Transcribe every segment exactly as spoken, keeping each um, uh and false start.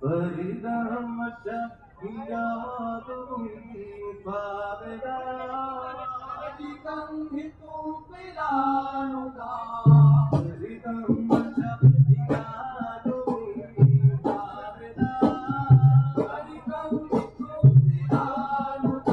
ފަރިދަ މަށަށް ހިޔާލު ހިފާވެލާ، އަދިކަން ހިތުން ފިލާނުދާ. ފަރިދަ މަށަށް ހިޔާލު ހިފާވެލާ، އަދިކަން ހިތުން ފިލާނުދާ.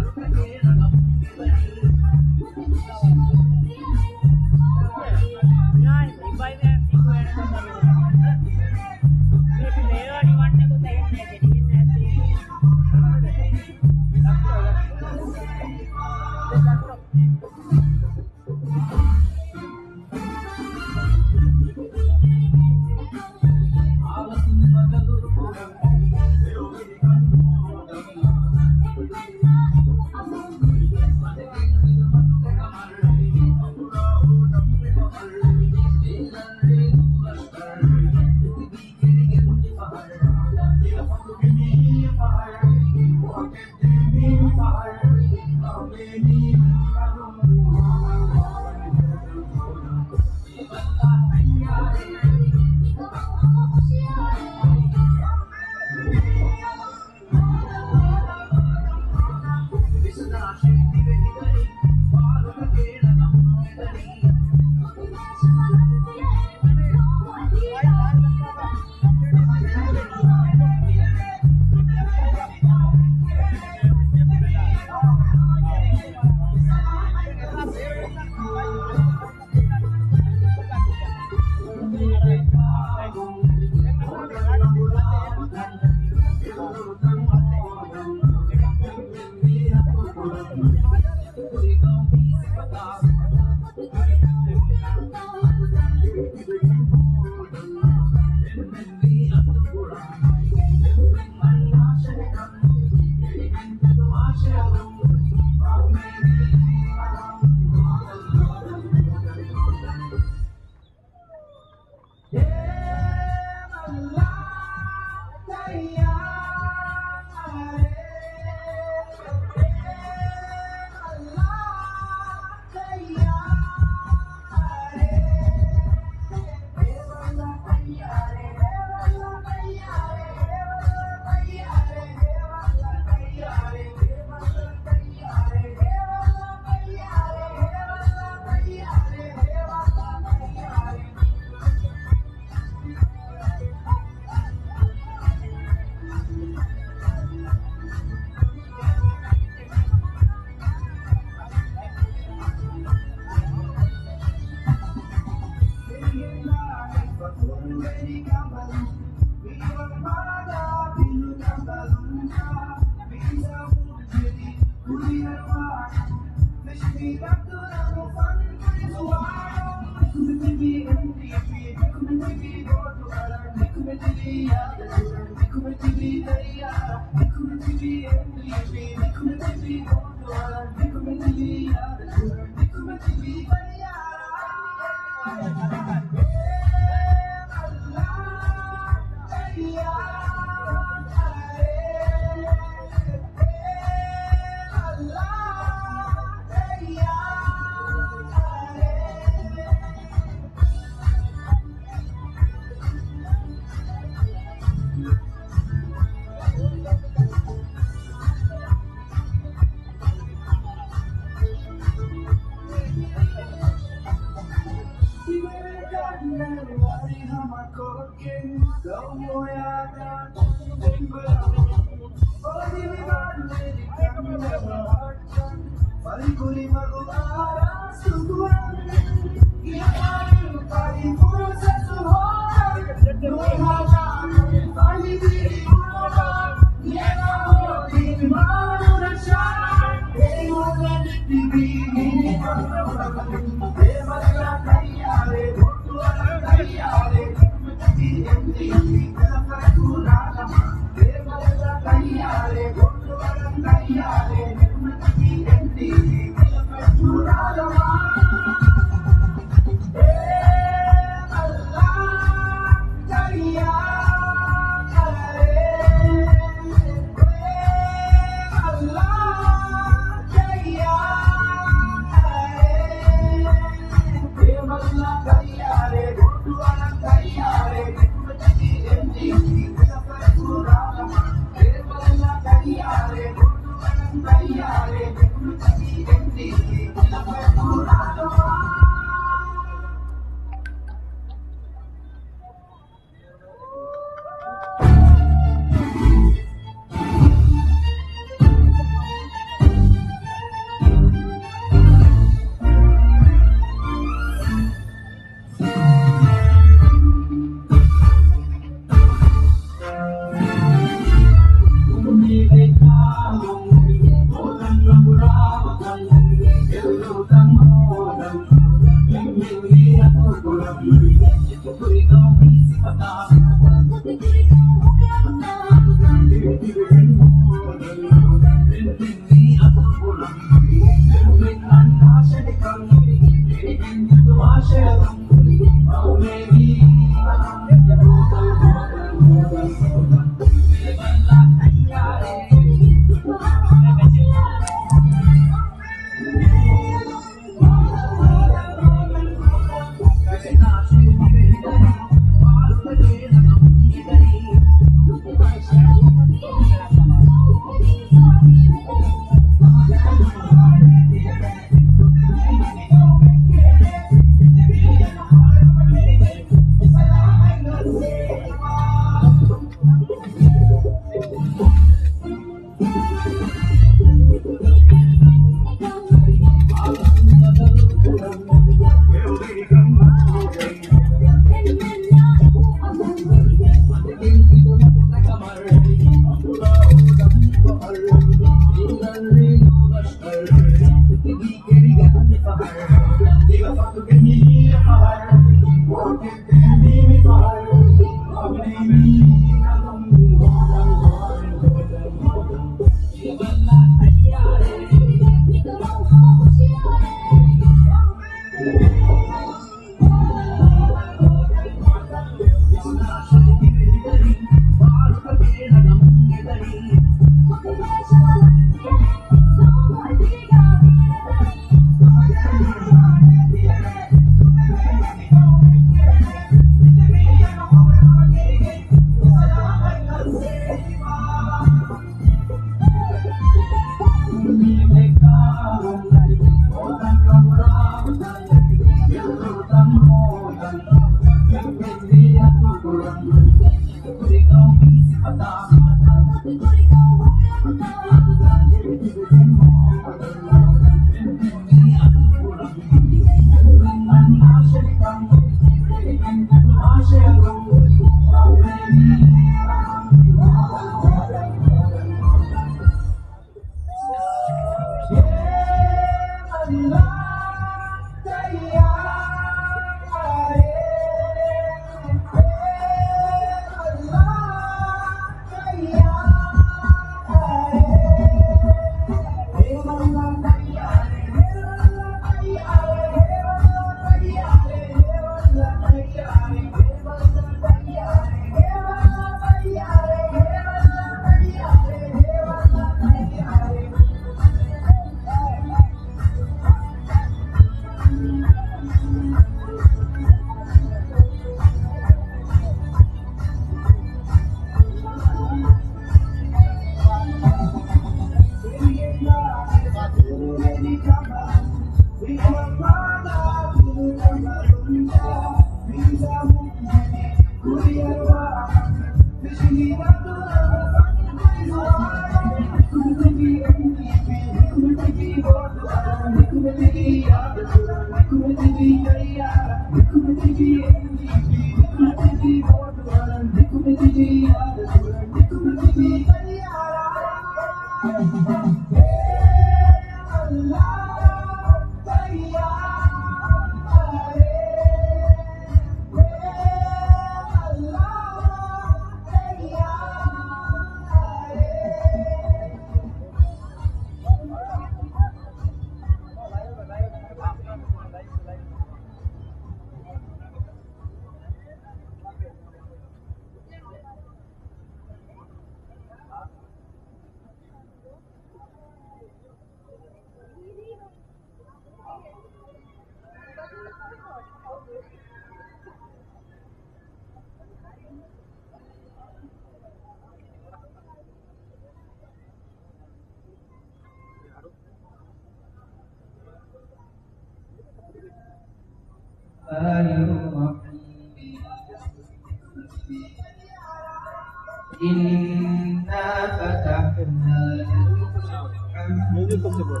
إنا فتحنا لك فتحا مبينا.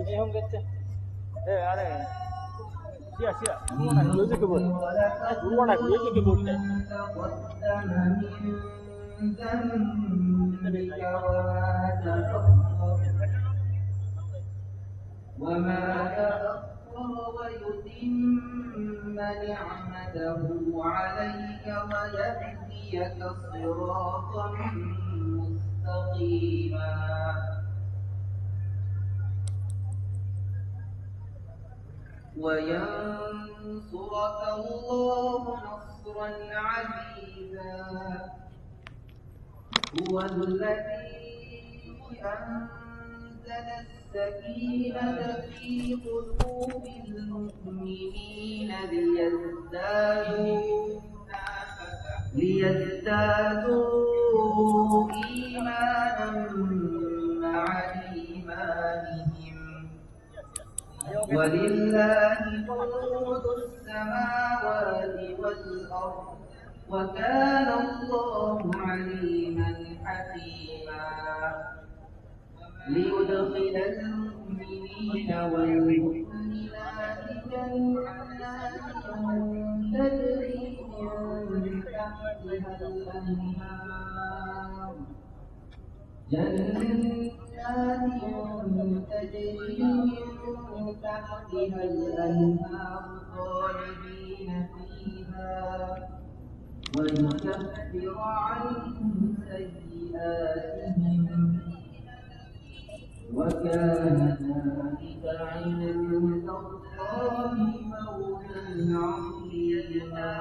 ليغفر لك ما تقدم من ذنبك وما تأخر، وما تأخر، ويتم نعمته عليك ويهديك صراطا مستقيما. وينصرك الله نصرا عزيزا. هو الذي أنزل السكينة في قلوب المؤمنين ليزدادوا، ليزدادوا إيمانا مع إيمانهم. ولله جنود السماوات والأرض، وكان الله عليما حكيما. ليدخل المؤمنين والمؤمنات جنات تجري من تحتها الأنهار، جنات تجري من تحتها الأنهار خالدين فيها ويكفر عنهم سيئاتهم، وكان ذلك عند الله فوزا عظيما.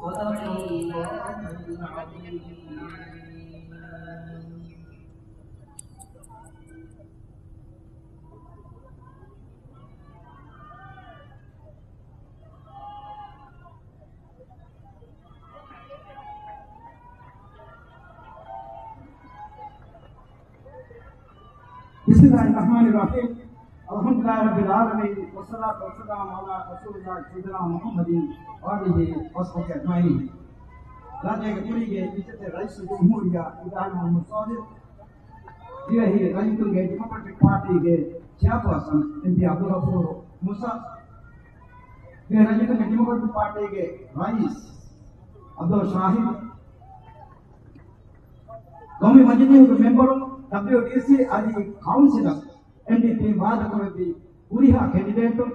صدق الله العظيم. بسم الله الرحمن الرحيم. الحمد لله رب العالمين، والصلاة والسلام على رسول الله سيدنا محمد وآله وصحبه أجمعين. ރާއްޖޭގެ ކުރީގެ އިއްޒަތްތެރި ރައީސުލްޖުމްހޫރިއްޔާ އިބްރާހިމް މުހައްމަދު ޞާލިޙް، ދިވެހި ރައްޔިތުންގެ ޑިމޮކްރެޓިކް ޕާޓީގެ ޗެއާޕާސަން އެމްޕީ ޢަބްދުލްޣަފޫރު މޫސާ، ދިވެހި ރައްޔިތުންގެ ޑިމޮކްރެޓިކް ޕާޓީގެ ރައީސް ޢަބްދުﷲ ޝާހިދު، ގައުމީ މަޖިލީހުގެ މެމްބަރުން، ޑަބްލިއުޑީސީ އަދި ކައުންސިލަށް އެމްޑީޕީން ވާދަކުރެއްވި ހުރިހާ ކެންޑިޑޭޓުން،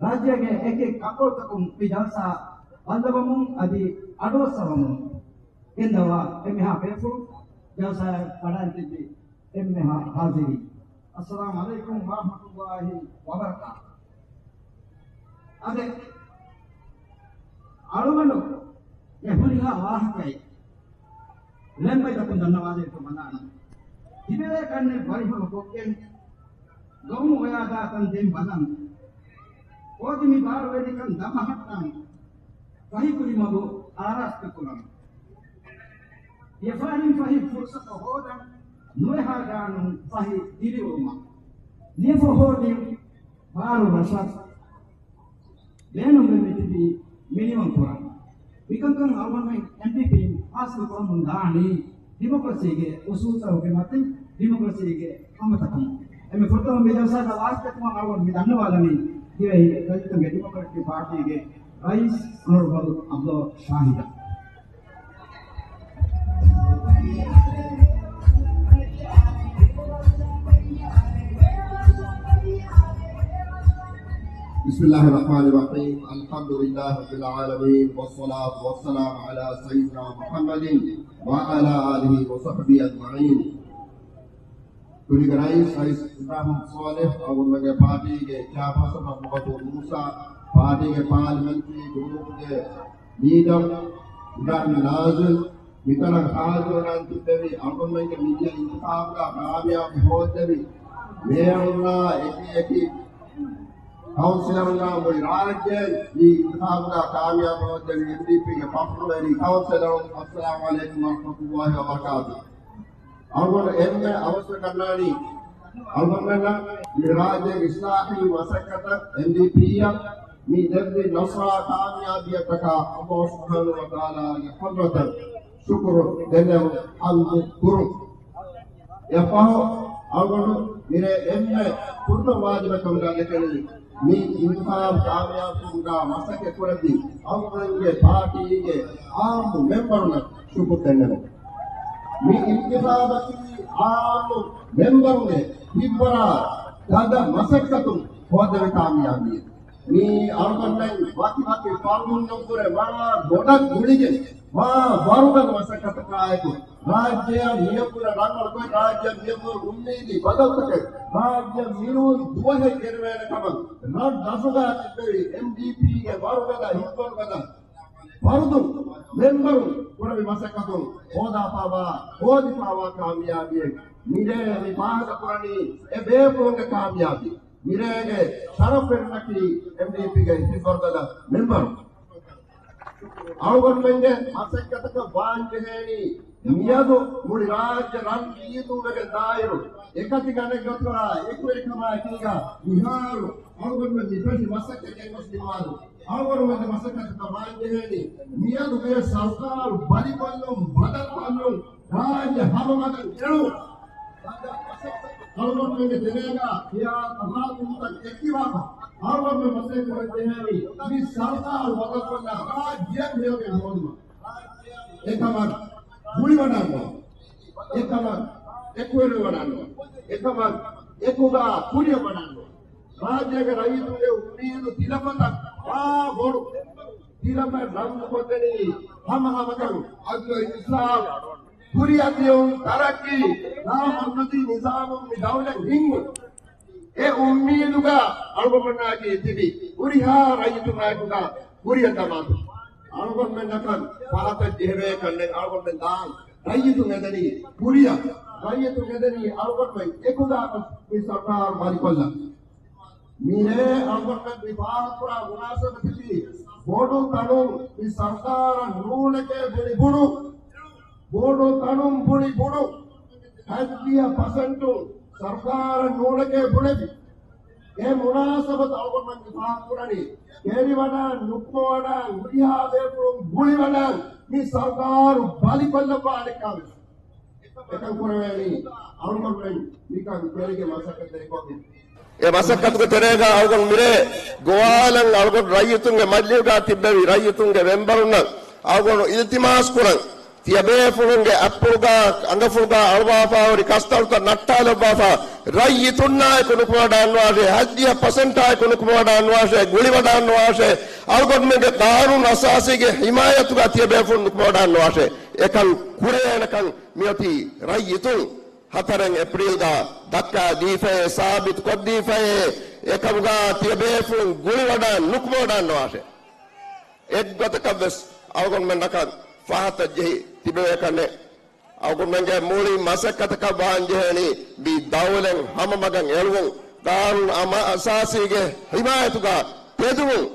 ރާއްޖޭގެ އެކި ކަންކޮޅުތަކުން މި ޖަލްސާ ބައްލަވަމުން އަދި އަޑުއައްސަވަމުން ގެންދަވާ އެންމެހާ ބޭފުޅުން، ޖަލްސާއަށް ވަޑައިގެންދިއްޔާ އެންމެހާ ޙާޟިރީން، އައްސަލާމު ޢަލައިކުމް ވަރަޙްމަތުﷲ ވަބަރަކާތުހު. އަދި އަޅުގަނޑުގެ ހުރިހާ ވާހަކައެއް ޅެންބައިތަކުން ދަންނަވާލިއިރު ބަލާނަން. ތިބެވޭ ކަންނެއް ވަރިހަމަ ކޮށްގެން ގައުމު އޮޔާދާތަން ދެން ބަލަން. އޯދި މި ބާރުވެރިކަން ދަމަހައްޓަން. ފަހި ކުރިމަގު އާރާސްތު ކުރަން. އެފަހަރިން ފަހި ފުރުސަތު ހޯދަން، ނުވެހާ ގާނޫނު ފަހި ދިރިއުޅުމަށް. ނިޔަފަ ހޯދިން ބާރު ރަށަށް ބޭނުންވެ މިތިބީ މިނިވަން ކުރަން. މިކަންކަން އަޅުގަނޑުމެން އެމްޑީޕީން ހާސިލް ކުރަމުން ދާނީ ޑިމޮކްރަސީގެ އުސޫލްތަކުގެ މަތިން، ޑިމޮކްރަސީގެ ހަމަތަކުން. އެންމެ ފުރަތަމަ މި ޖަލްސާގަ ވާހަކަދައްކަމުން އަޅުގަނޑު މި ދަންނަވާލަނީ ދިވެހި ރައްޔިތުންގެ ޑިމޮކްރެޓިކް ޕާޓީގެ ރައީސް އޮނަރަބަލް ޢަބްދުﷲ ޝާހިދަށް. بسم الله الرحمن الرحيم. الحمد لله رب العالمين، والصلاة والسلام على سيدنا محمد وعلى آله وصحبه أجمعين. ކުރީގެ ރައީސް، ރައީސް އިބްރާހިމް ޞާލިޙް، އަޅުގަނޑުމެންގެ ޕާޓީގެ ޗެއާޕާސަން ޢަބްދުﷲ މޫސާ، ޕާޓީގެ ޕާލިމެންޓްރީ ގްރޫޕްގެ ލީޑަރ އިބްރާހިމް ނާޒިމް، މިތަނަށް ޙާޟިރުވެރިން ތިއްބެވި، އަޅުގަނޑުމެންގެ މިދިޔަ އިންތިޚާބުގަ ކާމިޔާބު ހޯއްދެވި މޭޔަރުންނާ އެކި އެކި ކައުންސިލަރުންނާ މުޅި ރާއްޖެ މި އިންތިޚާބުގަ ކާމިޔާބު ހޯއްދެވި އެމްޑީޕީގެ ފަޚްރުވެރި ކައުންސިލަރުން، އައްސަލާމު ޢަލައިކުމް ވަރަޙްމަތުﷲ ވަބަރަކާތުހު. އަޅުގަނޑު އެންމެ އަވަސްވެ ގަންނާނީ، އަޅުގަނޑުމެންނަށް މި ރާއްޖޭގެ އިސްލާހީ މަސައްކަތަށް އެމްޑީޕީއަށް މި ދެއްވި ނަޞްރާ ކާމިޔާބީއަށްޓަކާ ﷲ ސުބްޙާނަހޫ ވަތަޢާލާގެ ޙަޟްރަތަށް ޝުކުރު ދެންނެވުން، ޙަމްދު ކުރުން. އެއަށްފަހު އަޅުގަނޑު މިރޭ އެންމެ ފުރަތަމަ ވާޖިބެއް ކަމުގަ ދެކެނީ، މި އިންތިޚާބު ކާމިޔާބުކުރުމުގަ މަސައްކަތް ކުރެއްވި އަޅުގަނޑުގެ ޕާޓީގެ އާއްމު މެމްބަރުންނަށް ޝުކުރު ދެންނެވުން. މި އިންތިޚާބަކީ އާއްމު މެމްބަރުންގެ ހިތްވަރާ ތަދަ މަސައްކަތުން ހޯއްދެވި ކާމިޔާބީއެއް. މީ އަޅުގަނޑުމެން ވަކި ވަކި ފަރުދުންނަށްވުރެ މާ ބޮޑަށް ގުޅިގެން، މާ ވަރުގަދަ މަސައްކަތަކާއެކު، ރާއްޖެއަށް މިއަށްވުރެ ރަނގަޅު ގޮތް، ރާއްޖެއަށް މިއަށްވުރެ އުއްމީދީ ބަދަލުތަކެއް، ރާއްޖެ މިނޫން ދުވަހެއް ގެނެވޭނެ ކަމަށް ރަށް ރަށުގަ ތިއްބެވި އެމްޑީޕީގެ ވަރުގަދަ ހިތްވަރުގަދަ ފަރުދުން، މެމްބަރުން ކުރެއްވި މަސައްކަތުން ހޯދާފައިވާ، ހޯދިފައިވާ ކާމިޔާބީއެއް. މިރޭ މި ފާހަގަކުރަނީ އެ ބޭފުޅުންގެ ކާމިޔާބީ. މިރޭގެ ޝަރަފުވެރިންނަކީ އެމްޑީޕީގެ ހިތްވަރުގަދަ މެމްބަރު. އަޅުގަނޑުމެންގެ މަސައްކަތަކަށް ވާންޖެހޭނީ، މިއަދު މުޅި ރާއްޖެ ރަން ރީތުންވެގެން ދާއިރު، އެކަތިގަނޑެއް ގޮތުގަ އެކުވެރިކަމާ އެކީގަ މިހާރު އަޅުގަނޑުމެން މި ފެށި މަސައްކަތް ގެންގޮސް ދިމާލު. އަޅުގަނޑުމެންގެ މަސައްކަތަކަށް ވާންޖެހޭނީ، މިއަދު މިރޭ ސަރުކާރު ބަލިކޮށްލުން، ބަދަލުކޮށްލުން، ރާއްޖެ ހަމަމަގަށް އެޅުން. އަޅުގަނޑުމެންގެ ތެރޭގަ ހިޔާ ތަފާތުތައް އެއްކިވާފަ، އަޅުގަނޑުމެން މަސައްކަތް ކުރަން ޖެހޭނީ، މި ސަރުކާރު ބަދަލުކޮށްލާ ރާއްޖެއަށް މިއޮތީ ހޯދުމަށް. އެކަމަށް ގުޅިވަޑަންވާ، އެކަމަށް އެކުވެރިވަޑަންވާ، އެކަމަށް އެކުގަ ކުރިއަށް ވަޑަންވާ. ރާއްޖޭގެ ރައްޔިތުންގެ އުއްމީދު ތިލަފަތަށް ވާ ބޮޑު، ތިލަފަތް ރަނގުކޮށްދެނީ ހަމަހަމަކަން އަދުލު އިންސާފު، ކުރިއަށް ދިޔުން ތަރައްގީ، ލާމަންނަތީ ނިޒާމުން މި ދައުލަތް ހިންގުން. އެ އުއްމީދުގަ އަޅުގަނޑުމެންނާއެކީ ތިބި ހުރިހާ ރައްޔިތުންނާއެކުގަ ކުރިއަށް ދަމާތަން. އަޅުގަނޑުމެންނަކަށް ފަހަތަށް ޖެހެވޭ ކަންނެއް އަޅުގަނޑުމެން ދާން. ރައްޔިތުން އެދެނީ ކުރިއަށް. ރައްޔިތުން އެދެނީ އަޅުގަނޑުމެން އެކުގަ މި ސަރުކާރު ބަލިކޮށްލަން. މިރޭ އަޅުގަނޑުމެން މި ފާހަގަކުރާ މުނާސަބަތަކީ ބޮޑު ތަނުން މި ސަރުކާރަށް ނޫނެކޭ ބުނި ބުނު. ބޮޑު ތަނުން ބުނި ބުނު. ހަތްދިހަ ޕަސެންޓުން ސަރުކާރަށް ނޫނެކޭ ބުނެފި. އެ މުނާސަބަތު އަޅުގަނޑުމެން މި ފާހަގަ ކުރަނީ، ކެރިވަޑާން، ނުކުމެވަޑާން، ހުރިހާ ބޭފުޅުން ގުޅިވަޑާން މި ސަރުކާރު ބަލިކޮށްލައްވާނެ ކަމެއް. އެކަން ކުރެވޭނީ އަޅުގަނޑުމެން މިކަން ކުރިގެން މަސައްކަތް ދެރިކޮށްފި. އެ މަސައްކަތުގެ ތެރޭގަ އަޅުގަނޑު މިރޭ ގޮވާލަން އަޅުގަނޑު ރައްޔިތުންގެ މަޖިލިހުގަ ތިއްބެވި ރައްޔިތުންގެ މެމްބަރުންނަށް އަޅުގަނޑު އިލްތިމާސް ކުރަން. ތިޔަބޭފުޅުންގެ އަތްޕުޅުގަ، އަނގަފުޅުގަ އަޅުވާފާ ހުރި ކަސްތަޅުތައް ނައްޓާލައްވާފާ، ރައްޔިތުންނާއެކު ނުކުމެވަޑާންވާށޭ، ހަތްދިހަ ޕަސެންޓާއެކު ނުކުމެވަޑާންވާށޭ، ގުޅިވަޑާންވާށޭ، އަޅުގަނޑުމެންގެ ޤާނޫނު އަސާސީގެ ޙިމާޔަތުގަ ތިޔަބޭފުޅުން ނުކުމެވަޑާންވާށޭ. އެކަން ކުރޭނެކަން މިއޮތީ ރައްޔިތުން ހަތަރެއް އޭޕްރީލްގަ ދައްކާ ދީފައޭ، ސާބިތު ކޮށްދީފައޭ، އެކަމުގަ ތިޔަބޭފުޅުން ގުޅިވަޑާން ނުކުމެވަޑާންވާށޭ. އެއްގޮތަކަށްވެސް އަޅުގަނޑުމެންނަކަށް ފަހަތަށް ޖެހި ތިބެވޭކަށްނެއް. އަޅުގަނޑުމެންގެ މުޅި މަސައްކަތަކަށް ވާންޖެހޭނީ މި ދައުލަތް ހަމަމަގަށް އެޅުވުން، ޤާނޫނު އަމަ-، އަސާސީގެ ޙިމާޔަތުގަ ތެދުވުން.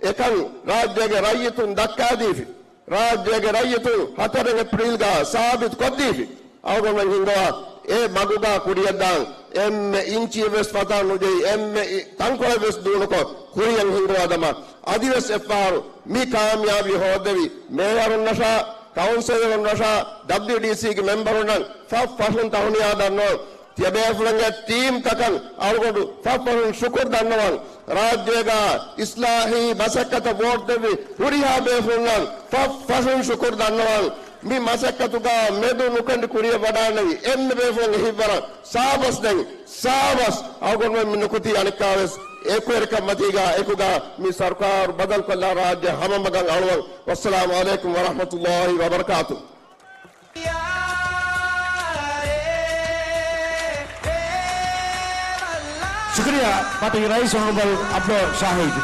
އެކަން ރާއްޖޭގެ ރައްޔިތުން ދައްކާދީފި. ރާއްޖޭގެ ރައްޔިތުން ހަތަރެއް އޭޕްރީލްގަ ސާބިތު ކޮށްދީފި. އަޅުގަނޑުމެން ހިންގަވާ އެ މަގުގަ ކުރިއަށްދާން އެންމެ އިންޗިއެއް ވެސް ފަތާ ނުޖެހި، އެންމެ ތަންކޮޅެއް ވެސް ދޫނުކޮށް ކުރިއަށް ހިންގަވާ ދަމާ، އަދިވެސް އެއްފަހަރު މި ކާމިޔާބީ ހޯއްދެވި މޭޔަރުންނަށާ، ކައުންސިލަރުންނަށާ، ޑަބްލިޔުޑީސީގެ މެމްބަރުންނަށް ފަށްފަށުން ތަހުނިޔާ ދަންނަވަން. ތިޔަބޭފުޅުންގެ ޓީމްތަކަށް އަޅުގަނޑު ފަށްފަށުން ޝުކުރު ދަންނަވަން. ރާއްޖޭގަ އިސްލާހީ މަސައްކަތަށް ވޯޓް ދެއްވި ހުރިހާ ބޭފުޅުންނަށް ފަށްފަށުން ޝުކުރު ދަންނަވަން. މި މަސައްކަތުގަ މެދު ނުކެނޑި ކުރިއަށް ވަޑާންނެވި އެންމެ ބޭފުޅުންގެ ހިތްވަރަށް ސާބަސް ދެން، ސާބަސް. އަޅުގަނޑުމެން މި ނުކުތީ އަނެއްކާވެސް އެކުވެރިކަންމަތީގަ އެކުގަ މި ސަރުކާރު ބަދަލުކޮށްލާ ރާއްޖެ ހަމަމަގަށް އަޅުވަން. ވައްސަލާމު ޢަލައިކުމް ވަރަޙްމަތުﷲ ވަބަރަކާތު. ޝުކުރިއްޔާ ޕާޓީގެ ރައީސް އޮނަރަބަލް އަބްދުﷲ ޝާހިދު.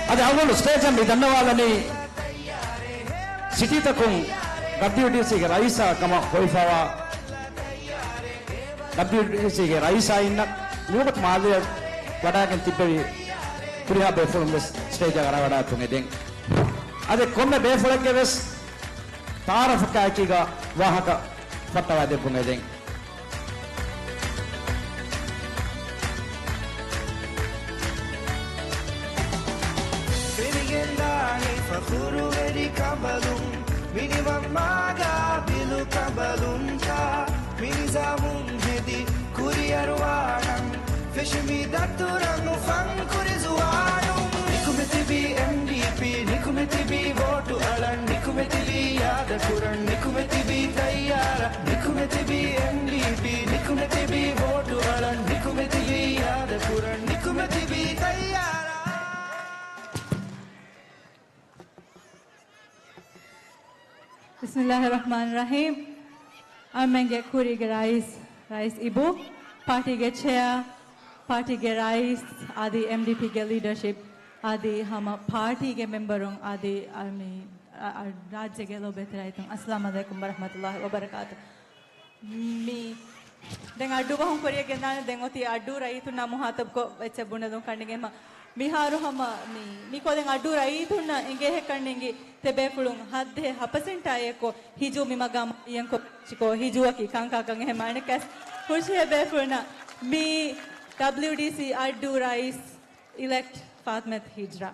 އަދި އަޅުގަނޑު ސްޓޭޖަށް މި ދަންނަވާލަނީ ސިޓީތަކުން ޑަބްލިޔުޑީސީގެ ރައީސާ ކަމަށް ހޮވިފައިވާ ޑަބްލިޔުޑީސީގެ ރައީސާއިންނަށް ނިޢުމަތު މާލެއަށް ވަޑާގެން ތިއްބެވި ހުރިހާ ބޭފުޅުން ވެސް ސްޓޭޖަށް އަރާވަޑާތުން އެދެން. އަދި ކޮންމެ ބޭފުޅެއްގެ ވެސް ތަޢާރަފަކާއެކީގަ ވާހަކަ ފައްޓަވާދެއްވުން އެދެން. ކުރުވެރި ކަނބަލުން މިނިވަން މާގާ ބިލު ކަނބަލުން ޖާ މިނިޒާމުން ހެދި ކުރިއަރުވާނަން ފެށި މި ދަތުރަން އުފަން ކުރި ޒުވާނުން. ނިކުމެތިބީ އެމްޑީޕީ، ނިކުމެތިބީ ވޯޓު އަޅަން، ނިކުމެތިބީ އާދަކުރަން، ނިކުމެތިބީ ތައްޔާރަށް، ނިކުމެތިބީ އެމްޑީޕީ، ނިކުމެތިބީ ވޯޓު އަޅަން، ނިކުމެތިބީ އާދަކުރަން، ނިކުމެތިބީ ތައްޔާރަށް. ބިސްމިއްލާހި ރަޙްމާނި ރަޙީމް. އަޅުމެންގެ ކުރީގެ ރައީސް، ރައީސް އިބޫ، ޕާޓީގެ ޗެއާ، ޕާޓީގެ ރައީސް، އަދި އެމްޑީޕީގެ ލީޑަރޝިޕް، އަދި ހަމަ ޕާޓީގެ މެމްބަރުން، އަދި އަ، މި، އަ، އަ، ރާއްޖޭގެ ލޯބިވެތި ރައްޔިތުން، އައްސަލާމް ޢަލައިކުމް ވަރަޙްމަތުﷲި ވަބަރަކާތު. މި ދެން އައްޑޫ ބަހުން ކުރިއަށް ގެންދާނެ. ދެން އޮތީ އައްޑޫ ރައްޔިތުންނާ މުހާތަބްކޮށް އެއްޗެއް ބުނެލުން ކަނޑިގެން. މިހާރު ހަމަ މި، މިކޮޅެން އައްޑޫ ރައްޔިތުންނަށް އެނގޭހެއްކަން ނެނގި ތިބޭފުޅުން ހައްދެހި ހަ ޕަސެންޓާ އެއްކޮށް ހިޖޫ މި މަގާމަށް އައްޔަންކޮށް ހިޖޫއަކީ ކަންކާކަން އެހެން އަނެއްކާސް ހުށިހެ ބޭފުޅުންނަށް މި ޑަބްލިޔުޑީސީ އައްޑޫ ރައީސް އިލެކްޓް ފާތިމަތު ހިޖްރާ.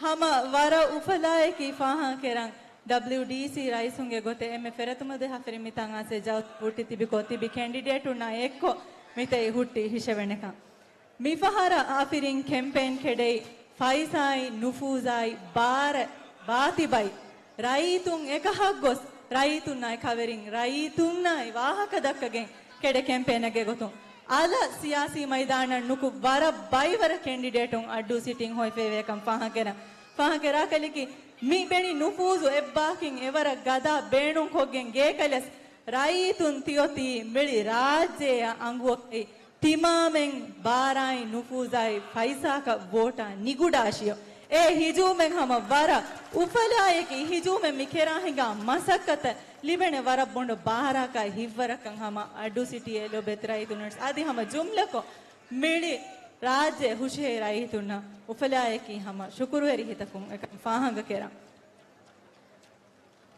ހަމަ ވަރަށް އުފަލާއެކީ ފާހަގަކެރަން، ޑަބްލިޔުޑީސީ ރައީސުންގެ ގޮތެއް އެންމެ ފެރަތުމަ ދެ އަފިރިން މިތާނގާސް ޖައުތު ހުއްޓި ތިބިކޮށް، ތިބި ކެންޑިޑޭޓުންނާ އެއްކޮށް މިތައް ހުއްޓި ހިށެވެނެކަން. މިފަހަރަށް އަފިރިން ކެމްޕޭން ކެޑެއި، ފައިސާއި، ނުފޫޒާއި، ބާރަ، ބާތިބައި، ރައްޔިތުން އެކަހަށް ގޮސް، ރައްޔިތުންނާއި ކަވެރިން، ރައްޔިތުންނާއި ވާހަކަ ދައްކަގެން ކެޑެ ކެމްޕޭނެއްގެ ގޮތުން އަލަށް ސިޔާސީ މައިދާނަށް ނުކުތް ވަރަށް ބައިވަރަށް ކެންޑިޑޭޓުން އައްޑޫ ސިޓީން ހޮވިފައިވޭކަން ފާހަގަކެރަން. ފާހަގަކެރާކަލަކީ މި ބެނި ނުފޫޒު އެއްބާކިން އެވަރަށް ގަދަ ބޭނުންކޮށްގެން ގޭކަލަސް ރައްޔިތުން ތިއޮތީ މިޅި ރާއްޖެއަށް އަނގުއަކައި ތިމާމެން ބާރާއި ނުފޫޒާއި ފައިސާކަށް ވޯޓާ ނިގުޑާށިޔޯ. އެ ހިޖޫމެއް ހަމަ ވަރަށް އުފަލާއެކީ ހިޖޫމެއް މި ކެރާ ހިނގާ މަސައްކަތަށް ލިބޭނެ ވަރަށް ބޮޑު ބާރާކާ ހިތްވަރަކަށް ހަމަ އައްޑޫ ސިޓީއެއް ލޯބިވެތި ރައްޔިތުންނަށް އަދި ހަމަ ޖުމްލަކޮށް މިޅި ރާއްޖެ ހުށިހޭ ރައްޔިތުންނަށް އުފަލާއެކީ ހަމަ ޝުކުރުވެރި ހިތަކުން އެކަން ފާހަގަކެރަން.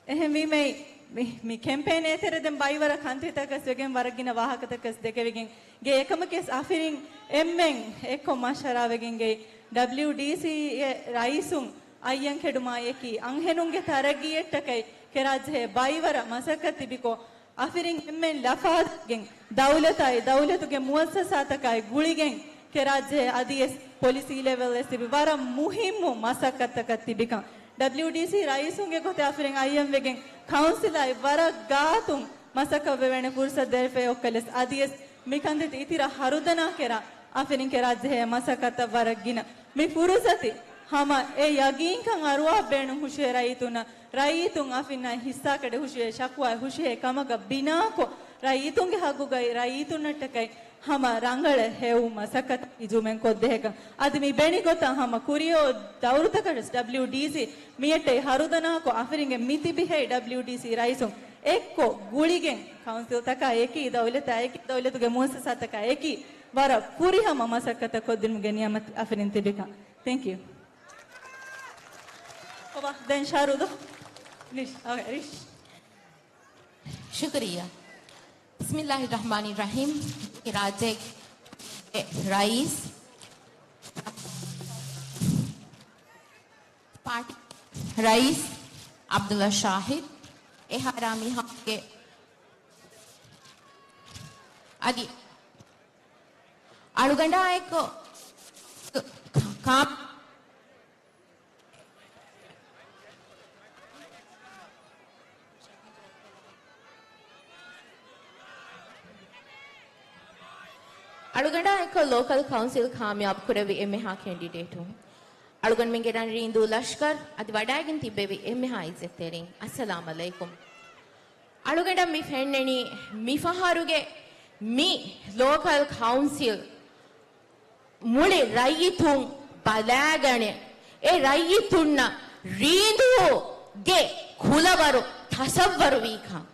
އެހެންވީމައި މި، މި ކެމްޕޭން އެތެރެ ދެން ބައިވަރަށް ކަންތިއްތަކަސް ވެގެން ވަރަށް ގިނަ ވާހަކަތަކަސް ދެކެވިގެން ގެ އެކަމަކީ އަފިރިން އެންމެން އެއްކޮށް މަޝްވަރާވެގެން ގެ ޑަބްލިޔުޑީސީއެއް ރައީސުން އައްޔަން ކެޑުމާއެކީ އަންހެނުންގެ ތަރައްގީއެއްޓަކައި ކެރާޖެހޭ ބައިވަރަށް މަސައްކަތް ތިބިކޮށް އަފިރިން އެންމެން ލަފާދެގެން ދައުލަތާއި ދައުލަތުގެ މުއައްސަސާތަކާއި ގުޅިގެން ކެރާޖެހޭ އަދިވެސް ޕޮލިސީ ލެވެލް އެސް ތިބި ވަރަށް މުހިއްމު މަސައްކަތްތަކަށް ތިބިކަން. ޑަބްލިޔުޑީސީ ރައީސުންގެ ގޮތެއް އަފިރިން އައްޔަންވެގެން ކައުންސިލާއި ވަރަށް ގާތުން މަސައްކަތް ވެވޭނެ ފުރުސަތު ދެރަފޭ އޮއްކަލެސް އަދިވެސް މިކަންތައް އިތުރަށް ހަރުދަނާ ކެރާ އަފިރިން ކެރާޖެހޭ މަސައްކަތަށް ވަރަށް ގިނަ. މި ފުރުސަތި ހަމަ އެ ޔަގީންކަން އަރުވާ ބޭނުން ހުށިހޭ ރައްޔިތުންނަށް، ރައްޔިތުން އަފިންނާއި ހިއްސާކަޑެއް ހުށިހޭ ޝަކުވާއެއް ހުށިހޭ ކަމަކަށް ބިނާކޮށް، ރައްޔިތުންގެ ހައްގުގައި ރައްޔިތުންނަށްޓަކައި ހަމަ ރަނގަޅަށް ހެޔޮ މަސައްކަތެއް ހިޖޫމެއް ކޮށްދޭހެކަން. އަދި މި ބެނި ގޮތަށް ހަމަ ކުރިއަށް ދައުރުތަކަށް ޑަބްލިޔުޑީސީ މިއަށްޓައި ހަރުދަނާކޮށް އަފިރިންގެ މިތިބިހޭ ޑަބްލިޔުޑީސީ ރައީސުން އެއްކޮށް ގުޅިގެން ކައުންސިލްތަކާ އެކީ، ދައުލަތާ އެކީ، ދައުލަތުގެ މުއައްސަސާތަކާ އެކީ ވަރަށް ފުރިހަމަ މަސައްކަތަށް ކޮށްދިނުމުގެ ނިޔަމަތް އަފިރިން ތިބިކަން. ތެންކް ޔޫ. އޮބާ، ދެން ޝާރުލް ދޯ. ރިޝް، އޮކޭ، ރިޝް. ޝުކުރިއްޔާ. ބިސްމިއްލާހި ރަޙްމާނި ރަޙީމް. މި ރާއްޖޭގެ ރައީސް، ޕާޓީ ރައީސް ޢަބްދުﷲ ޝާހިދު، އެހާރާ މިހާރުގެ އަދި އަޅުގަނޑާއެކު ކާ-، އަޅުގަނޑާ އެއްކޮށް ލޯކަލް ކައުންސިލް ކާމިޔާބު ކުރެއްވި އެންމެހާ ކެންޑިޑޭޓުން، އަޅުގަނޑުމެންގެ ރަން ރީނދޫ ލަޝްކަރު އަދި ވަޑައިގެން ތިއްބެވި އެންމެހާ އިއްޒަތްތެރިން، އައްސަލާމް ޢަލައިކުމް. އަޅުގަނޑަށް މި ފެންނަނީ މިފަހަރުގެ މި ލޯކަލް ކައުންސިލް މުޅި ރައްޔިތުން ބަލާގަނެ، އެ ރައްޔިތުންނަށް ރީނދޫގެ ކުލަވަރު ތަސައްވަރުވީކަން.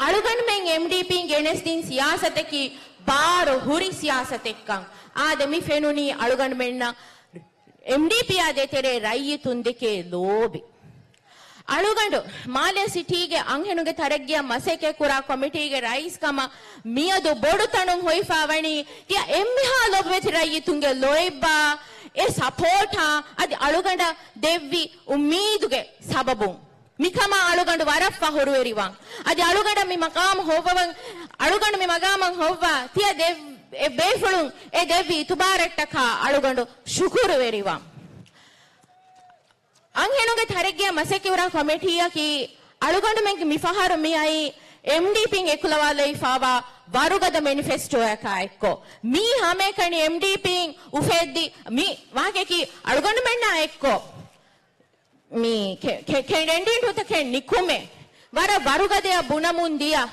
އަޅުގަނޑުމެން އެމްޑީޕީން ގެނެސްދިން ސިޔާސަތަކީ ބާރު ހުރި ސިޔާސަތެއްކަން. އާދެ، މި ފެނުނީ އަޅުގަނޑުމެންނަށް އެމްޑީޕީއާ ދޭތެރޭ ރައްޔިތުން ދެކޭ ލޯބި. އަޅުގަނޑު މާލެ ސިޓީގެ އަންހެނުންގެ ތަރައްގީއަށް މަސައްކަތްކުރާ ކޮމިޓީގެ ރައީސް ކަމަށް މިއަދު ބޮޑު ތަނުން ހޮވިފަ ވަނީ ތިޔަ އެންމެހާ ލޮބުވެތި ރައްޔިތުންގެ ލޯތްބާ އެ ސަޕޯޓާ އަދި އަޅުގަނޑަށް ދެއްވި އުއްމީދުގެ ސަބަބުން މިކަމާ އަޅުގަނޑު ވަރަށް ފަހުރުވެރިވާން. އަދި އަޅުގަނޑަށް މި މަގާމު ހޮއްވަވަން، އަޅުގަނޑު މި މަގާމަށް ހޮއްވާ ތިޔަ ދެ-، އެ ބޭފުޅުން އެ ދެއްވި އިތުބާރަށްޓަކާ އަޅުގަނޑު ޝުކުރުވެރިވާން. އަންހެނުންގެ ތަރައްގީއަށް މަސައްކަތްކުރާ ކޮމިޓީއަކީ އަޅުގަނޑުމެންގެ މިފަހަރު މިއައީ އެމްޑީޕީން އެކުލަވާލައިފާވާ ވަރުގަދަ މެނިފެސްޓޯއަކާ އެއްކޮށް. މީ ހަމައެކަނި އެމްޑީޕީން އުފެއްދި މި ވާހަކައަކީ އަޅުގަނޑުމެންނާ އެއްކޮށް މި ކެ-، ކެ-، ކެ-، ކެންޑިޑޭޓުތަކެއް ނިކުމެ، ވަރަށް ވަރުގަދަޔަށް ބުނަމުން ދިޔަ،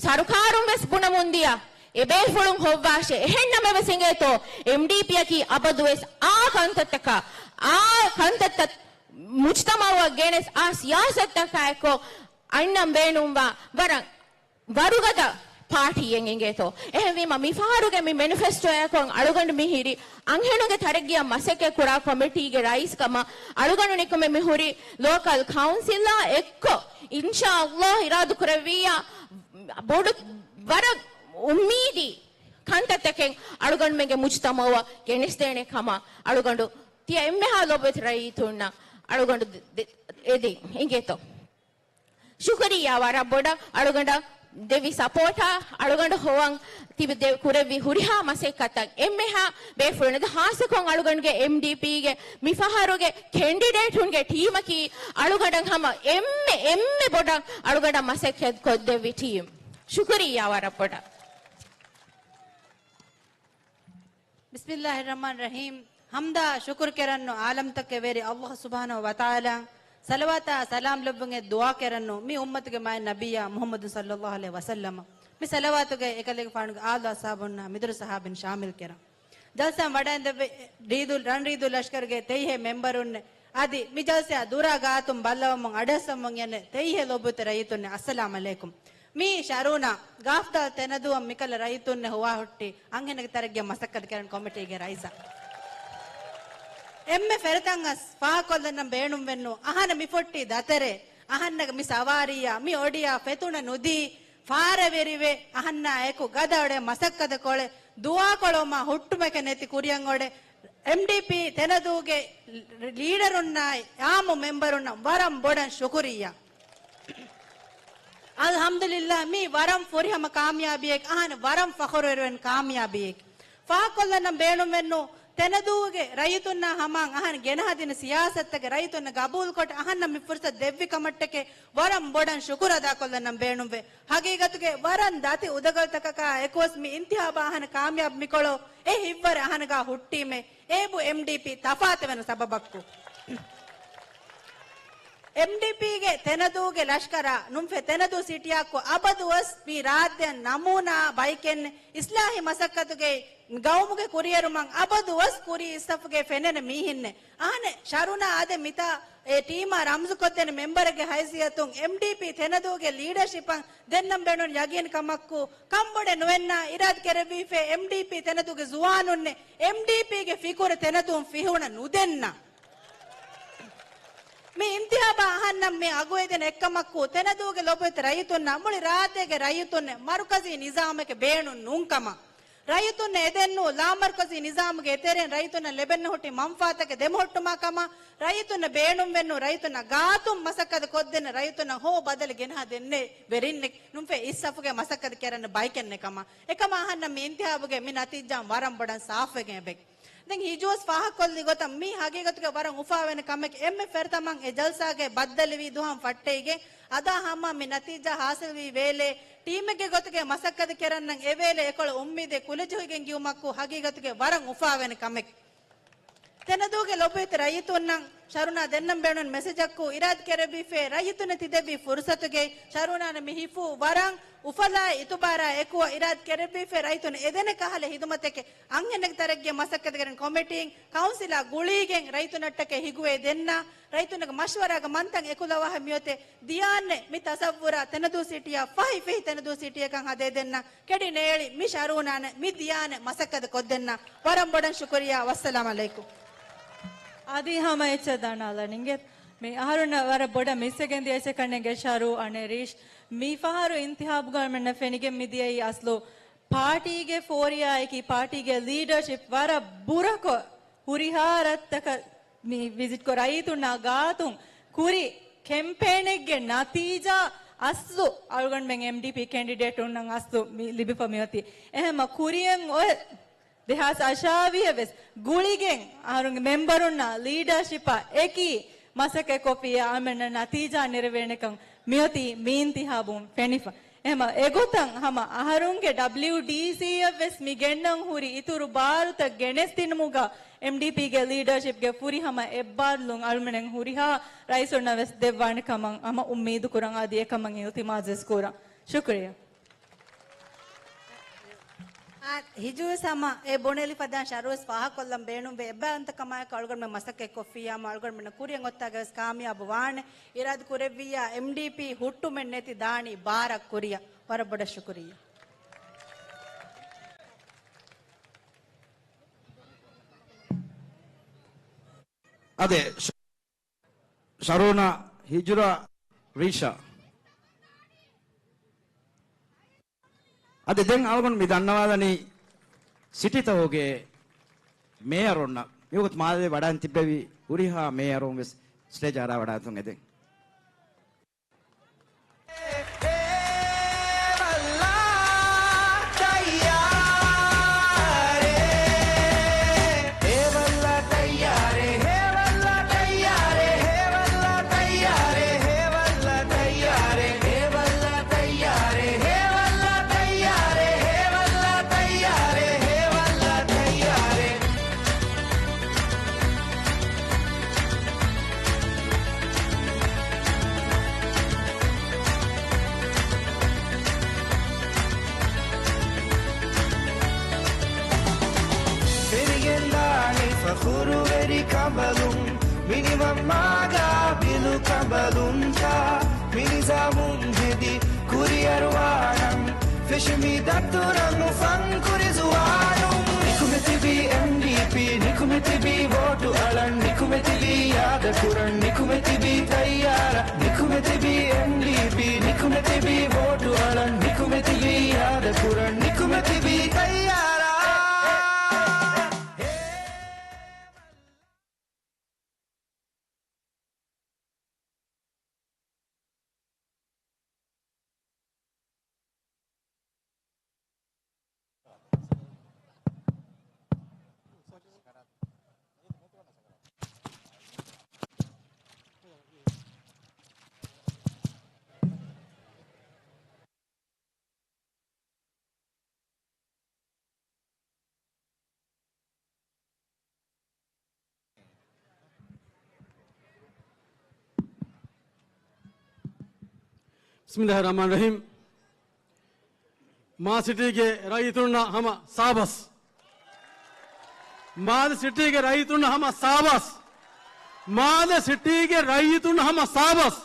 ސަރުކާރުން ވެސް ބުނަމުން ދިޔަ، އެބޭފުޅުން ހޮއްވާށޭ. އެހެން ނަމަވެސް އިނގޭތޯ، އެމްޑީޕީއަކީ އަބަދުވެސް އާ ކަންތައްތަކަށް، އާ ކަންތައްތައް މުޖްތަމަޢުއަށް ގެނެސް، އާ ސިޔާސަތުތަކާ އެއްކޮށް އަންނަން ބޭނުންވާ ވަރަށް ވަރުގަދަ ޕާޓީއެއް އިނގޭތޯ. އެހެންވީމަ، މިފަހަރުގެ މި މެނިފެސްޓޯއަކުން އަޅުގަނޑު މިހިރީ އަންހެނުންގެ ތަރައްގީއަށް މަސައްކަތް ކުރާ ކޮމިޓީގެ ރައީސް ކަމަށް އަޅުގަނޑު ނިކުމެ މިހުރީ ލޯކަލް ކައުންސިލާ އެއްކޮށް، އިންޝާﷲ އިރާދަކުރެއްވިއްޔާ، ބޮޑު ވަރަށް އުއްމީދީ ކަންތައްތަކެއް އަޅުގަނޑުމެންގެ މުޖްތަމަޢުއަށް ގެނެސްދޭނެ ކަމަށް އަޅުގަނޑު ތިޔަ އެންމެހާ ލޮބުވެތި ރައްޔިތުންނަށް އަޅުގަނޑު ދެ-، ދެ-، އެދި އިނގޭތޯ. ޝުކުރިއްޔާ ވަރަށް ބޮޑަށް އަޅުގަނޑަށް ދެއްވި ސަޕޯޓާ، އަޅުގަނޑު ހޮވަން ތިބި ދެ-، ކުރެއްވި ހުރިހާ މަސައްކަތަށް އެންމެހާ ބޭފުޅުން އަދި ހާއްސަކޮށް އަޅުގަނޑުގެ އެމްޑީޕީގެ މިފަހަރުގެ ކެންޑިޑޭޓުންގެ ޓީމަކީ އަޅުގަނޑަށް ހަމަ އެންމެ، އެންމެ ބޮޑަށް އަޅުގަނޑަށް މަސައްކަތް ކޮށްދެއްވި ޓީމް. ޝުކުރިއްޔާ ވަރަށް ބޮޑަށް. ބިސްމިއްލާހިއްރަޙްމާނިއްރަޙީމް. ޙަމްދާ ޝުކުރު ކެރަން އާލަމްތަކުގެ ވެރި ﷲ ސުބްޙާނަހޫ ވަތަޢާލާ، ޞަލަވާތާ ސަލާމް ލެއްވުން އެ ދުޢާ ކެރަން މި އުއްމަތުގެ މާތް ނަބިއްޔާ މުޙައްމަދު ޞައްލައްލާހު ޢަލައިހި ވަސައްލަމަ، މި ޞަލަވާތުގެ އެކަލޭގެފާނުގެ އާލު އަޞްޙާބުންނާ މިދުރު ޞަޙާބީން ޝާމިލް ކެރަން. ޖަލްސާއިން ވަޑައިންދެއްވި ރީދޫ، ރަން ރީދޫ ލަޝްކަރުގެ ތެއްހޭ މެމްބަރުންނެއް، އަދި މި ޖަލްސާއާ ދުރާ ގާތުން ބައްލަވަމުން އަޑުއައްސަމުން އެންނެ ތެއްހޭ ލޮބުވެތި ރައްޔިތުންނެއް، އައްސަލާމް ޢަލައިކުމް. މީ ޝަރޫނާ، ގާފްދާލް ތެނަދޫއަށް މިކަހަލަ ރައްޔިތުންނެއް ހޮވާ ހުއްޓި އަންހެނެއްގެ ތަރައްގީއަށް މަސައްކަތް ކެރަން ކޮމިޓީގެ ރައީސާ. އެންމެ ފެރަތަން އަސް ފާހަގަކޮށްލަން ބޭނުންވެއްނު، އަހަންނަށް މި ފޮއްޓި ދަތެރޭ، އަހަންނަށް މި ސަވާރީއާ، މި އޮޑިއާ ފެތުނަ ނުދީ، ފާރަވެރިވެ، އަހަންނާ އެކު ގަދަ އޮޑެ މަސައްކަތު ކޮޅެ، ދުޢާކޮޅު މާ ހުއްޓުމެކެ ނެތި ކުރިއަށް އޮޑެ، އެމްޑީޕީ ތެނަދޫގެ ލީޑަރުންނާއި އާއްމު މެމްބަރުންނަށް ވަރަށް ބޮޑަށް ޝުކުރިއްޔާ. އަލްޙަމްދުލިއްލާ، މީ ވަރަށް ފުރިހަމަ ކާމިޔާބީއެއް، އަހަން ވަރަށް ފަޚުރުވެރިވެން ކާމިޔާބީއެއް. ފާހަގަކޮށްލަން ބޭނުންވެއްނު، ތެނަދޫގެ ރައްޔިތުންނާ ހަމައަށް އަހަން ގެނަހަދިން ސިޔާސަތުގެ ރައްޔިތުންނަށް ގަބޫލުކޮށް އަހަންނަށް މި ފުރުސަތު ދެއްވި ކަމަށްޓަކައި ވަރަށް ބޮޑަށް ޝުކުރު އަދާކޮށްލަން ބޭނުންވޭ. ހަގީގަތުގެ ވަރަށް ދަތި އުދަގަލުތަކަކާ އެކުވެސް މި އިންތިހާބާ އަހަން ކާމިޔާބު މިކޮޅޯ އެ ހިތްވަރެއް އަހަންގާ ހުއްޓީމޭ، އޭބު އެމްޑީޕީ ތަފާތުވެން ސަބަބަކު. އެމްޑީޕީގެ ތެނަދޫގެ ލަޝްކަރާ ނުންފެ ތެނަދޫ ސިޓީއާއެކު އަބަދުވެސް މި ރާއްޖެއަށް ނަމޫނާ ބައިކެއްނެ އިސްލާހީ މަސައްކަތުގެ ގައުމުގެ ކުރިއެރުމަށް އަބަދުވެސް ކުރީ އިސްސަފުގެ ފެނެނެ މީހެއްނެ. އަހަނެ ޝަރުނާ އާދެ މިތާ އެ ޓީމާ ރަމްޒުކޮށްދޭނެ މެމްބަރެއްގެ ހައިސިއްޔަތުން އެމްޑީޕީ ތެނަދޫގެ ލީޑަޝިޕަށް ދެންނަން ބޭނުން ޔަގީން ކަމަކު ކަންބޮޑެއް ނުވެންނާ އިރާދަ ކެރެއްވީފޭ އެމްޑީޕީ ތެނަދޫގެ ޒުވާނުންނެ އެމްޑީޕީގެ ފިކުރު ތެނަދޫން ފިހުނަ ނުދެންނަ. މި އިންތިހާބާ އަހަންނަށް މި އަގުއެދިން އެއްކަމަކު ތެނަދޫގެ ލޮބުވެތި ރައްޔިތުންނަށް މުޅި ރާއްޖޭގެ ރައްޔިތުންނެ މަރުކަޒީ ނިޒާމެކެ ބޭނުން ނޫންކަމަށް. ރައްޔިތުންނަށް އެދެންނޫ ލާމަރުކަޒީ ނިޒާމުގެ އެތެރެއިން ރައްޔިތުންނަށް ލެބެންނަ ހުއްޓި މަންފާތަކެއް ދެމިހުއްޓުމާ ކަމަށް ރައްޔިތުންނަށް ބޭނުންވެންނޫ ރައްޔިތުންނާ ގާތުން މަސައްކަތު ކޮށްދޭނެ ރައްޔިތުންނަށް ހޯ ބަދަލު ގެނަހަ ދެންނެވި ވެރިންނެއް ނުންފެ އިސްސަފުގެ މަސައްކަތު ކެރަން ބައިކެއްނެ ކަމަށް. އެކަމާ އަހަންނަށް މި އިންތިހާބުގެ މި ނަތީޖާ ވަރަށް ބޮޑަށް ސާފުވެގެން އެބެ. ދެން ހިޖޫސް ފާހަގަކޮށްލި ގޮތަށް މީ ހަގީގަތުގެ ވަރަށް އުފާވެނި ކަމެކޭ. އެންމެ ފެރަތަމަން އެ ޖަލްސާގެ ބައްދަލުވީ ދުވަހަށް ފައްޓައިގެން އަދާ ހަމަ މި ނަތީޖާ ހާސިލްވީ ވޭލޭ ޓީމެއްގެ ގޮތުގެ މަސައްކަތު ކެރަންނަށް އެވޭލޭ އެކޮޅު އުއްމީދެއް ކުލަޖެހިގެން ގިއުމަކު ހަގީގަތުގެ ވަރަށް އުފާވެނި ކަމެކޭ. ތެނަދޫގެ ލޮބުވެތި ރައްޔިތުންނަށް ޝަރުނާ ދެންނަން ބޭނުން މެސެޖަކު އިރާދަ ކެރެއްވީފޭ ރައްޔިތުންނަށް ތިދެއްވި ފުރުސަތުގައި ޝަރުނާނަށް މި ހިފޫ ވަރަށް އުފަލާއި އިތުބާރާ އެކުވަ އިރާދަ ކެރެއްވީފޭ ރައްޔިތުން އެދެނެ ކަހަލަ ހިދުމަތެކެ އަންހެނެއްގެ ތަރައްގީ މަސައްކަތު ކެރަން ކޮމިޓީން ކައުންސިލާ ގުޅީގެން ރައްޔިތުންނަށްޓަކައި ހިގުވޭ ދެންނަ ރައްޔިތުންނަކަށް މަޝްވަރާގެ މަންތަން އެކުލަވާހެ މިއޮތެ ދިޔާންނެ މި ތަސައްވުރާ ތެނަދޫ ސިޓީއާ ފަހި ފެހި ތެނަދޫ ސިޓީއަކަށް ހަދޭ ދެންނަ ކެޑި ނޭޅި މި ޝަރޫނާނެ މި ދިޔާނެ މަސައްކަތު ކޮށްދެންނަ ވަރަށް ބޮޑަށް ޝުކުރިއްޔާ. ވައްސަލާމް އަލައިކުމް. އަދި ހަމަ އެއްޗެއް ދަނާލަން އިނގޭ. މި އަހަރުންނަށް ވަރަށް ބޮޑަށް މިސްވެގެން ދިޔަ އެއްޗެއް ކަންނޭނގެ ޝަރޫ އަނެރީޝް. މި ފަހަރު އިންތިހާބުގަ މެންނަށް ފެނިގެން މި ދިޔައީ އަސްލު ޕާޓީގެ ފޯރިއާއެކީ ޕާޓީގެ ލީޑަރޝިޕް ވަރަށް ބުރަކޮށް ހުރިހާ ރަށްތަކަށް މި ވިޒިޓްކޮށް ރައްޔިތުންނާ ގާތުން ކުރި ކެމްޕޭނެއްގެ ނަތީޖާ އަސްލު އަޅުގަނޑުމެން އެމްޑީޕީ ކެންޑިޑޭޓުންނަށް އަސްލު މި ލިބިފަ މިއޮތީ. އެހެންމަ ކުރިއަށް އޮތް ދެހާސް އަށާވީހަށް ވެސް ގުޅިގެން އަހަރުންގެ މެމްބަރުންނާ ލީޑަރޝިޕާ އެކީ މަސައްކަތްކޮށްފިއްޔާ އަޅުމެންނަށް ނަތީޖާ ނެރެވޭނެކަން މިއޮތީ މި އިންތިހާބުން ފެނިފަ. އެހެންމަ އެގޮތަށް ހަމަ އަހަރުންގެ ޑަބްލިއުޑީސީއަށް ވެސް މި ގެންނަން ހުރި އިތުރު ބާރުތައް ގެނެސްދިނުމުގަ އެމްޑީޕީގެ ލީޑަރޝިޕްގެ ފުރިހަމަ އެއްބާރުލުން އަޅުމެން ހުރިހާ ރައީސުންނަށް ވެސް ދެއްވާނެ ކަމަށް ހަމަ އުއްމީދު ކުރަން އަދި އެކަމަށް އިލްތިމާސް ވެސް ކުރަން. ޝުކުރިއްޔާ. އާ، ހިޖޫސް ހަމަ އެ ބުނެލި ފަދައިން ޝަރުވެސް ފާހަގަކޮށްލަން ބޭނުންވޭ. އެއްބައި އަންތަ ކަމާއެކު އަޅުގަނޑުމެން މަސައްކަތްކޮށްފިއްޔާމު އަޅުގަނޑުމެންނަށް ކުރިއަށް އޮތްތާގަ ވެސް ކާމިޔާބު ވާނެ. އިރާދަ ކުރެއްވިއްޔާ އެމްޑީޕީ ހުއްޓުމެއް ނެތި ދާނީ ބާރަށް ކުރިއަށް. ވަރަށް ބޮޑަށް ޝުކުރިއްޔާ. އަދި ޝަރޫނާ ހިޖުރާ ރީޝާ. އަދި ދެން އަޅުގަނޑު މި ދަންނަވާލަނީ ސިޓީތަކުގެ މޭޔަރުންނަށް. މިވަގުތު މާލެ ވަޑައިން ތިއްބެވި ހުރިހާ މޭޔަރުން ވެސް ސްޓޭޖަށް އަރާ ވަޑައިގަތުން އެދެން. ފެނިގެންދާނީ ފަޚުރުވެރި ކަނބަލުން، މިނިވަން މާގާ ބިލު ކަނބަލުންތާ، މިނިޒާމުން ހެދި ކުރިއަރުވާނަން. ފެށި މި ދަތުރަށް އުފަން ކުރި ޒުވާނުން. ނިކުމެތިބީ އެމްޑީޕީ، ނިކުމެތިބީ ވޯޓު އަޅަން، ނިކުމެތިބީ އިރާދަ ކުރަން، ނިކުމެތިބީ ތައްޔާރަށް، ނިކުމެތިބީ އެމްޑީޕީ، ނިކުމެތިބީ ވޯޓު އަޅަން، ނިކުމެތިބީ އިރާދަ ކުރަން، ނިކުމެތިބީ ތައްޔާރަށް. ބިސްމިއްލާހި ރަޙްމާނި ރަޙީމް. މާލެ ސިޓީގެ ރައްޔިތުންނަށް ހަމަ ސާބާސް. މާލެ ސިޓީގެ ރައްޔިތުންނަށް ހަމަ ސާބާސް. މާލެ ސިޓީގެ ރައްޔިތުންނަށް ހަމަ ސާބާސް.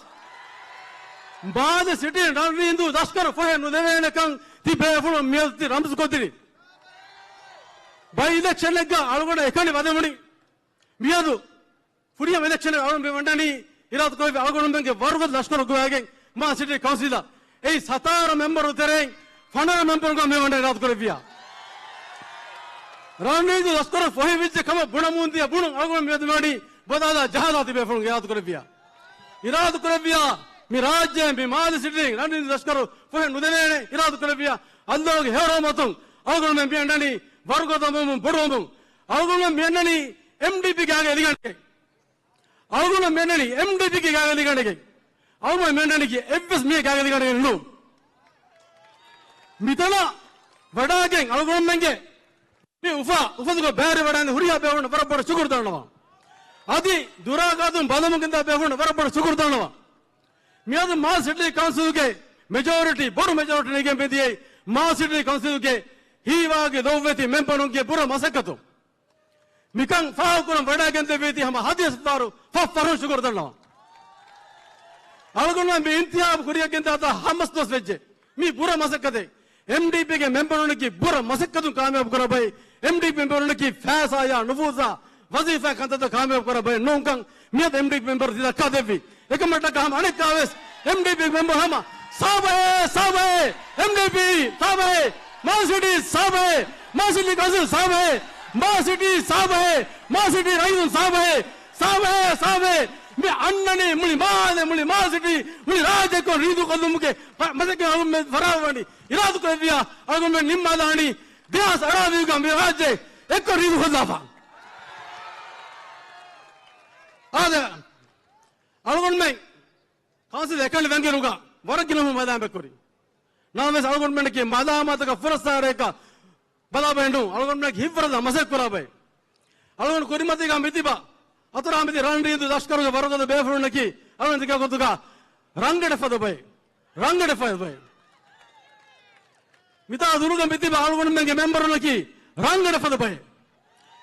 މާލެ ސިޓީން ރަންވީންދޫ ލަޝްކަރު ފޮހެ ނުދެވޭނެކަން ތި ބޭފުޅުން މިއަދު ތި ރަމްޒުކޮށްދިނީ. ބައި އިލެކްޝަނެއްގަ އަޅުގަނޑަށް އެކަނި ވަދެވުނީ. މިއަދު ފުރިހަމަ އިލެކްޝަނެއް އަޅުގަނޑު މި ވަންނަނީ އިރާދަކުރެއްވި އަޅުގަނޑުމެންގެ ވަރުގަދަ ލަޝްކަރު ގޮވައިގެން މާލެ ސިޓީ ކައުންސިލަށް. އެއީ ސަތާރަ މެމްބަރު ތެރެއިން ފަނަރަ މެމްބަރުން މި ވަންނަން އިރާދަކުރެއްވިޔާ. ރަންވީންދޫ ލަޝްކަރު ފޮހެވިއްޖެ ކަމަށް ބުނަމުންދިޔަ ބުނުން އަޅުގަނޑު މިއަދު މިވަނީ ބަލާލާ ޖަހާލާ ތި ބޭފުޅުން އިރާދަކުރެއްވިޔާ. އިރާދަކުރެއްވިޔާ މި ރާއްޖޭ މި މާލެ ސިޓީން ރަންވީންދޫ ލަޝްކަރު ފޮހެ ނުދެވޭނެ އިރާދަކުރެއްވިޔާ. އައްލާހުގެ ހެޔޮ ރަޙްމަތުން އަޅުގަނޑުމެން މި އަންނަނީ ވަރުގަދަވަމުން ބޮޑުވަމުން. އަޅުގަނޑުމެން މި އަންނަނީ އެމްޑީޕީ ގާގަ އެލިގަނޑެއް. އަޅުގަނޑު މި އަންނަނީ އެމްޑީޕީގެ ގާގަ އެލިގަނޑެއް. އަޅުގަނޑު މި އަންނަނީ އެއްވެސް މީހެއް ގާގަ އެލިގަނޑެއް ނޫން. މިތަނަށް ވަޑާގެން އަޅުގަނޑުމެންގެ މި އުފާ، އުފަތުގަ ބައިވެރިވެ ވަޑައިގެން ހުރިހާ ބޭފުޅުން ވަރަށް ބޮޑަށް ޝުކުރު ދަންނަވަން. އަދި ދުރާ ގާތުން ބަލަމުން ގެންދާ ބޭފުޅުން ވަރަށް ބޮޑަށް ޝުކުރު ދަންނަވަން. މިއަދު މާލެ ސިޓީ ކައުންސިލްގެ މެޖޯރިޓީ، ބޮޑު މެޖޯރިޓީ ނެގެން މިދިޔައީ މާލެ ސިޓީ ކައުންސިލްގެ ހީވާގި ލޮބުވެތި މެމްބަރުންގެ ބުރަ މަސައްކަތުން. މިކަން ފާހަގަކުރަން ވަޑައިގެންދެވީތީ ހަމަ ހަދިޔަ ސަތާރު ފަށް ފަށުން ޝުކުރު ދަންނަވަން. އަޅުގަނޑުމެން މި އިންތިހާބު ކުރިއަށް ގެންދާތާ ހަމަސް ދުވަސް ވެއްޖެ. މީ ބުރަ މަސައްކަތެއް. އެމްޑީޕީގެ މެމްބަރުންނަކީ ބުރަ މަސައްކަތުން ކާމިޔާބު ކުރާ ބައެއް. އެމްޑީޕީ މެމްބަރުންނަކީ ފައިސާޔާ ނުފޫޒާ ވަޒީފާ ކަންތައްތައް ކާމިޔާބު ކުރާ ބައެއް ނޫންކަން މިއަދު އެމްޑީޕީ މެމްބަރު ދިދައްކާ ދެއްވި. އެކަމަށްޓަކާ ހަމަ އަނެއްކާވެސް އެމްޑީޕީ މެމްބަރު ހަމަ ސާބަހޭ، ސާބަހޭ، އެމްޑީޕީ ސާބަހޭ، މާލެ ސިޓީ ސާބަހޭ، މާލެ ސިޓީ ކައުންސިލް ސާބަހޭ. މާ ސިޓީ ސާބަހޭ، މާ ސިޓީ ރައީސުން ސާބަހޭ، ސާބަހޭ، ސާބަހޭ. މި އަންނަނީ މުޅި މާލެ، މުޅި މާ ސިޓީ، މުޅި ރާއްޖެކޮށް ރީދޫ ކޮށްލުމުގެ މަ-، މަސައްކަތް އަޅުގަނޑުމެން ފަރާވަނީ. އިރާދުކުރެއްވިޔާ އަޅުގަނޑުމެން ނިންމާލާނީ ދެހާސް އަރާވީގަ މި ރާއްޖެ އެއްކޮށް ރީދޫ ކޮށްލާފަ. އާދެ، އަޅުގަނޑުމެން ކައުންސިލް އެކަނި ވެންގިރުގަ ވަރަށް ގިނަ މަލާމަތްކުރި. ނަމަވެސް އަޅުގަނޑުމެންގެ މަލާމާތަކަށް ފުރައްސާރައަކަށް ބަލާބައެއް ނޫން. އަޅުގަނޑުމެން ހިތްވަރުގަދަ މަސައްކަތް ކުރާ ބައެއް. އަޅުގަނޑު ކުރިމަތީގަ މިތިބާ އަތުރާ މިތި ރަން ރީދު ލަޝްކަރުގެ ވަރުގަދަ ބޭފުޅުންނަކީ އަޅުގަނޑު ތިކާ ގޮތުގަ ރަނގަޅެއް ފަދަ ބައެއް. ރަނގަޅެއް ފަދަ ބައެއް. މިތާ ދުރުގަ މިތިބާ އަޅުގަނޑުމެންގެ މެމްބަރުންނަކީ ރަނގަޅެއް ފަދަ ބައެއް.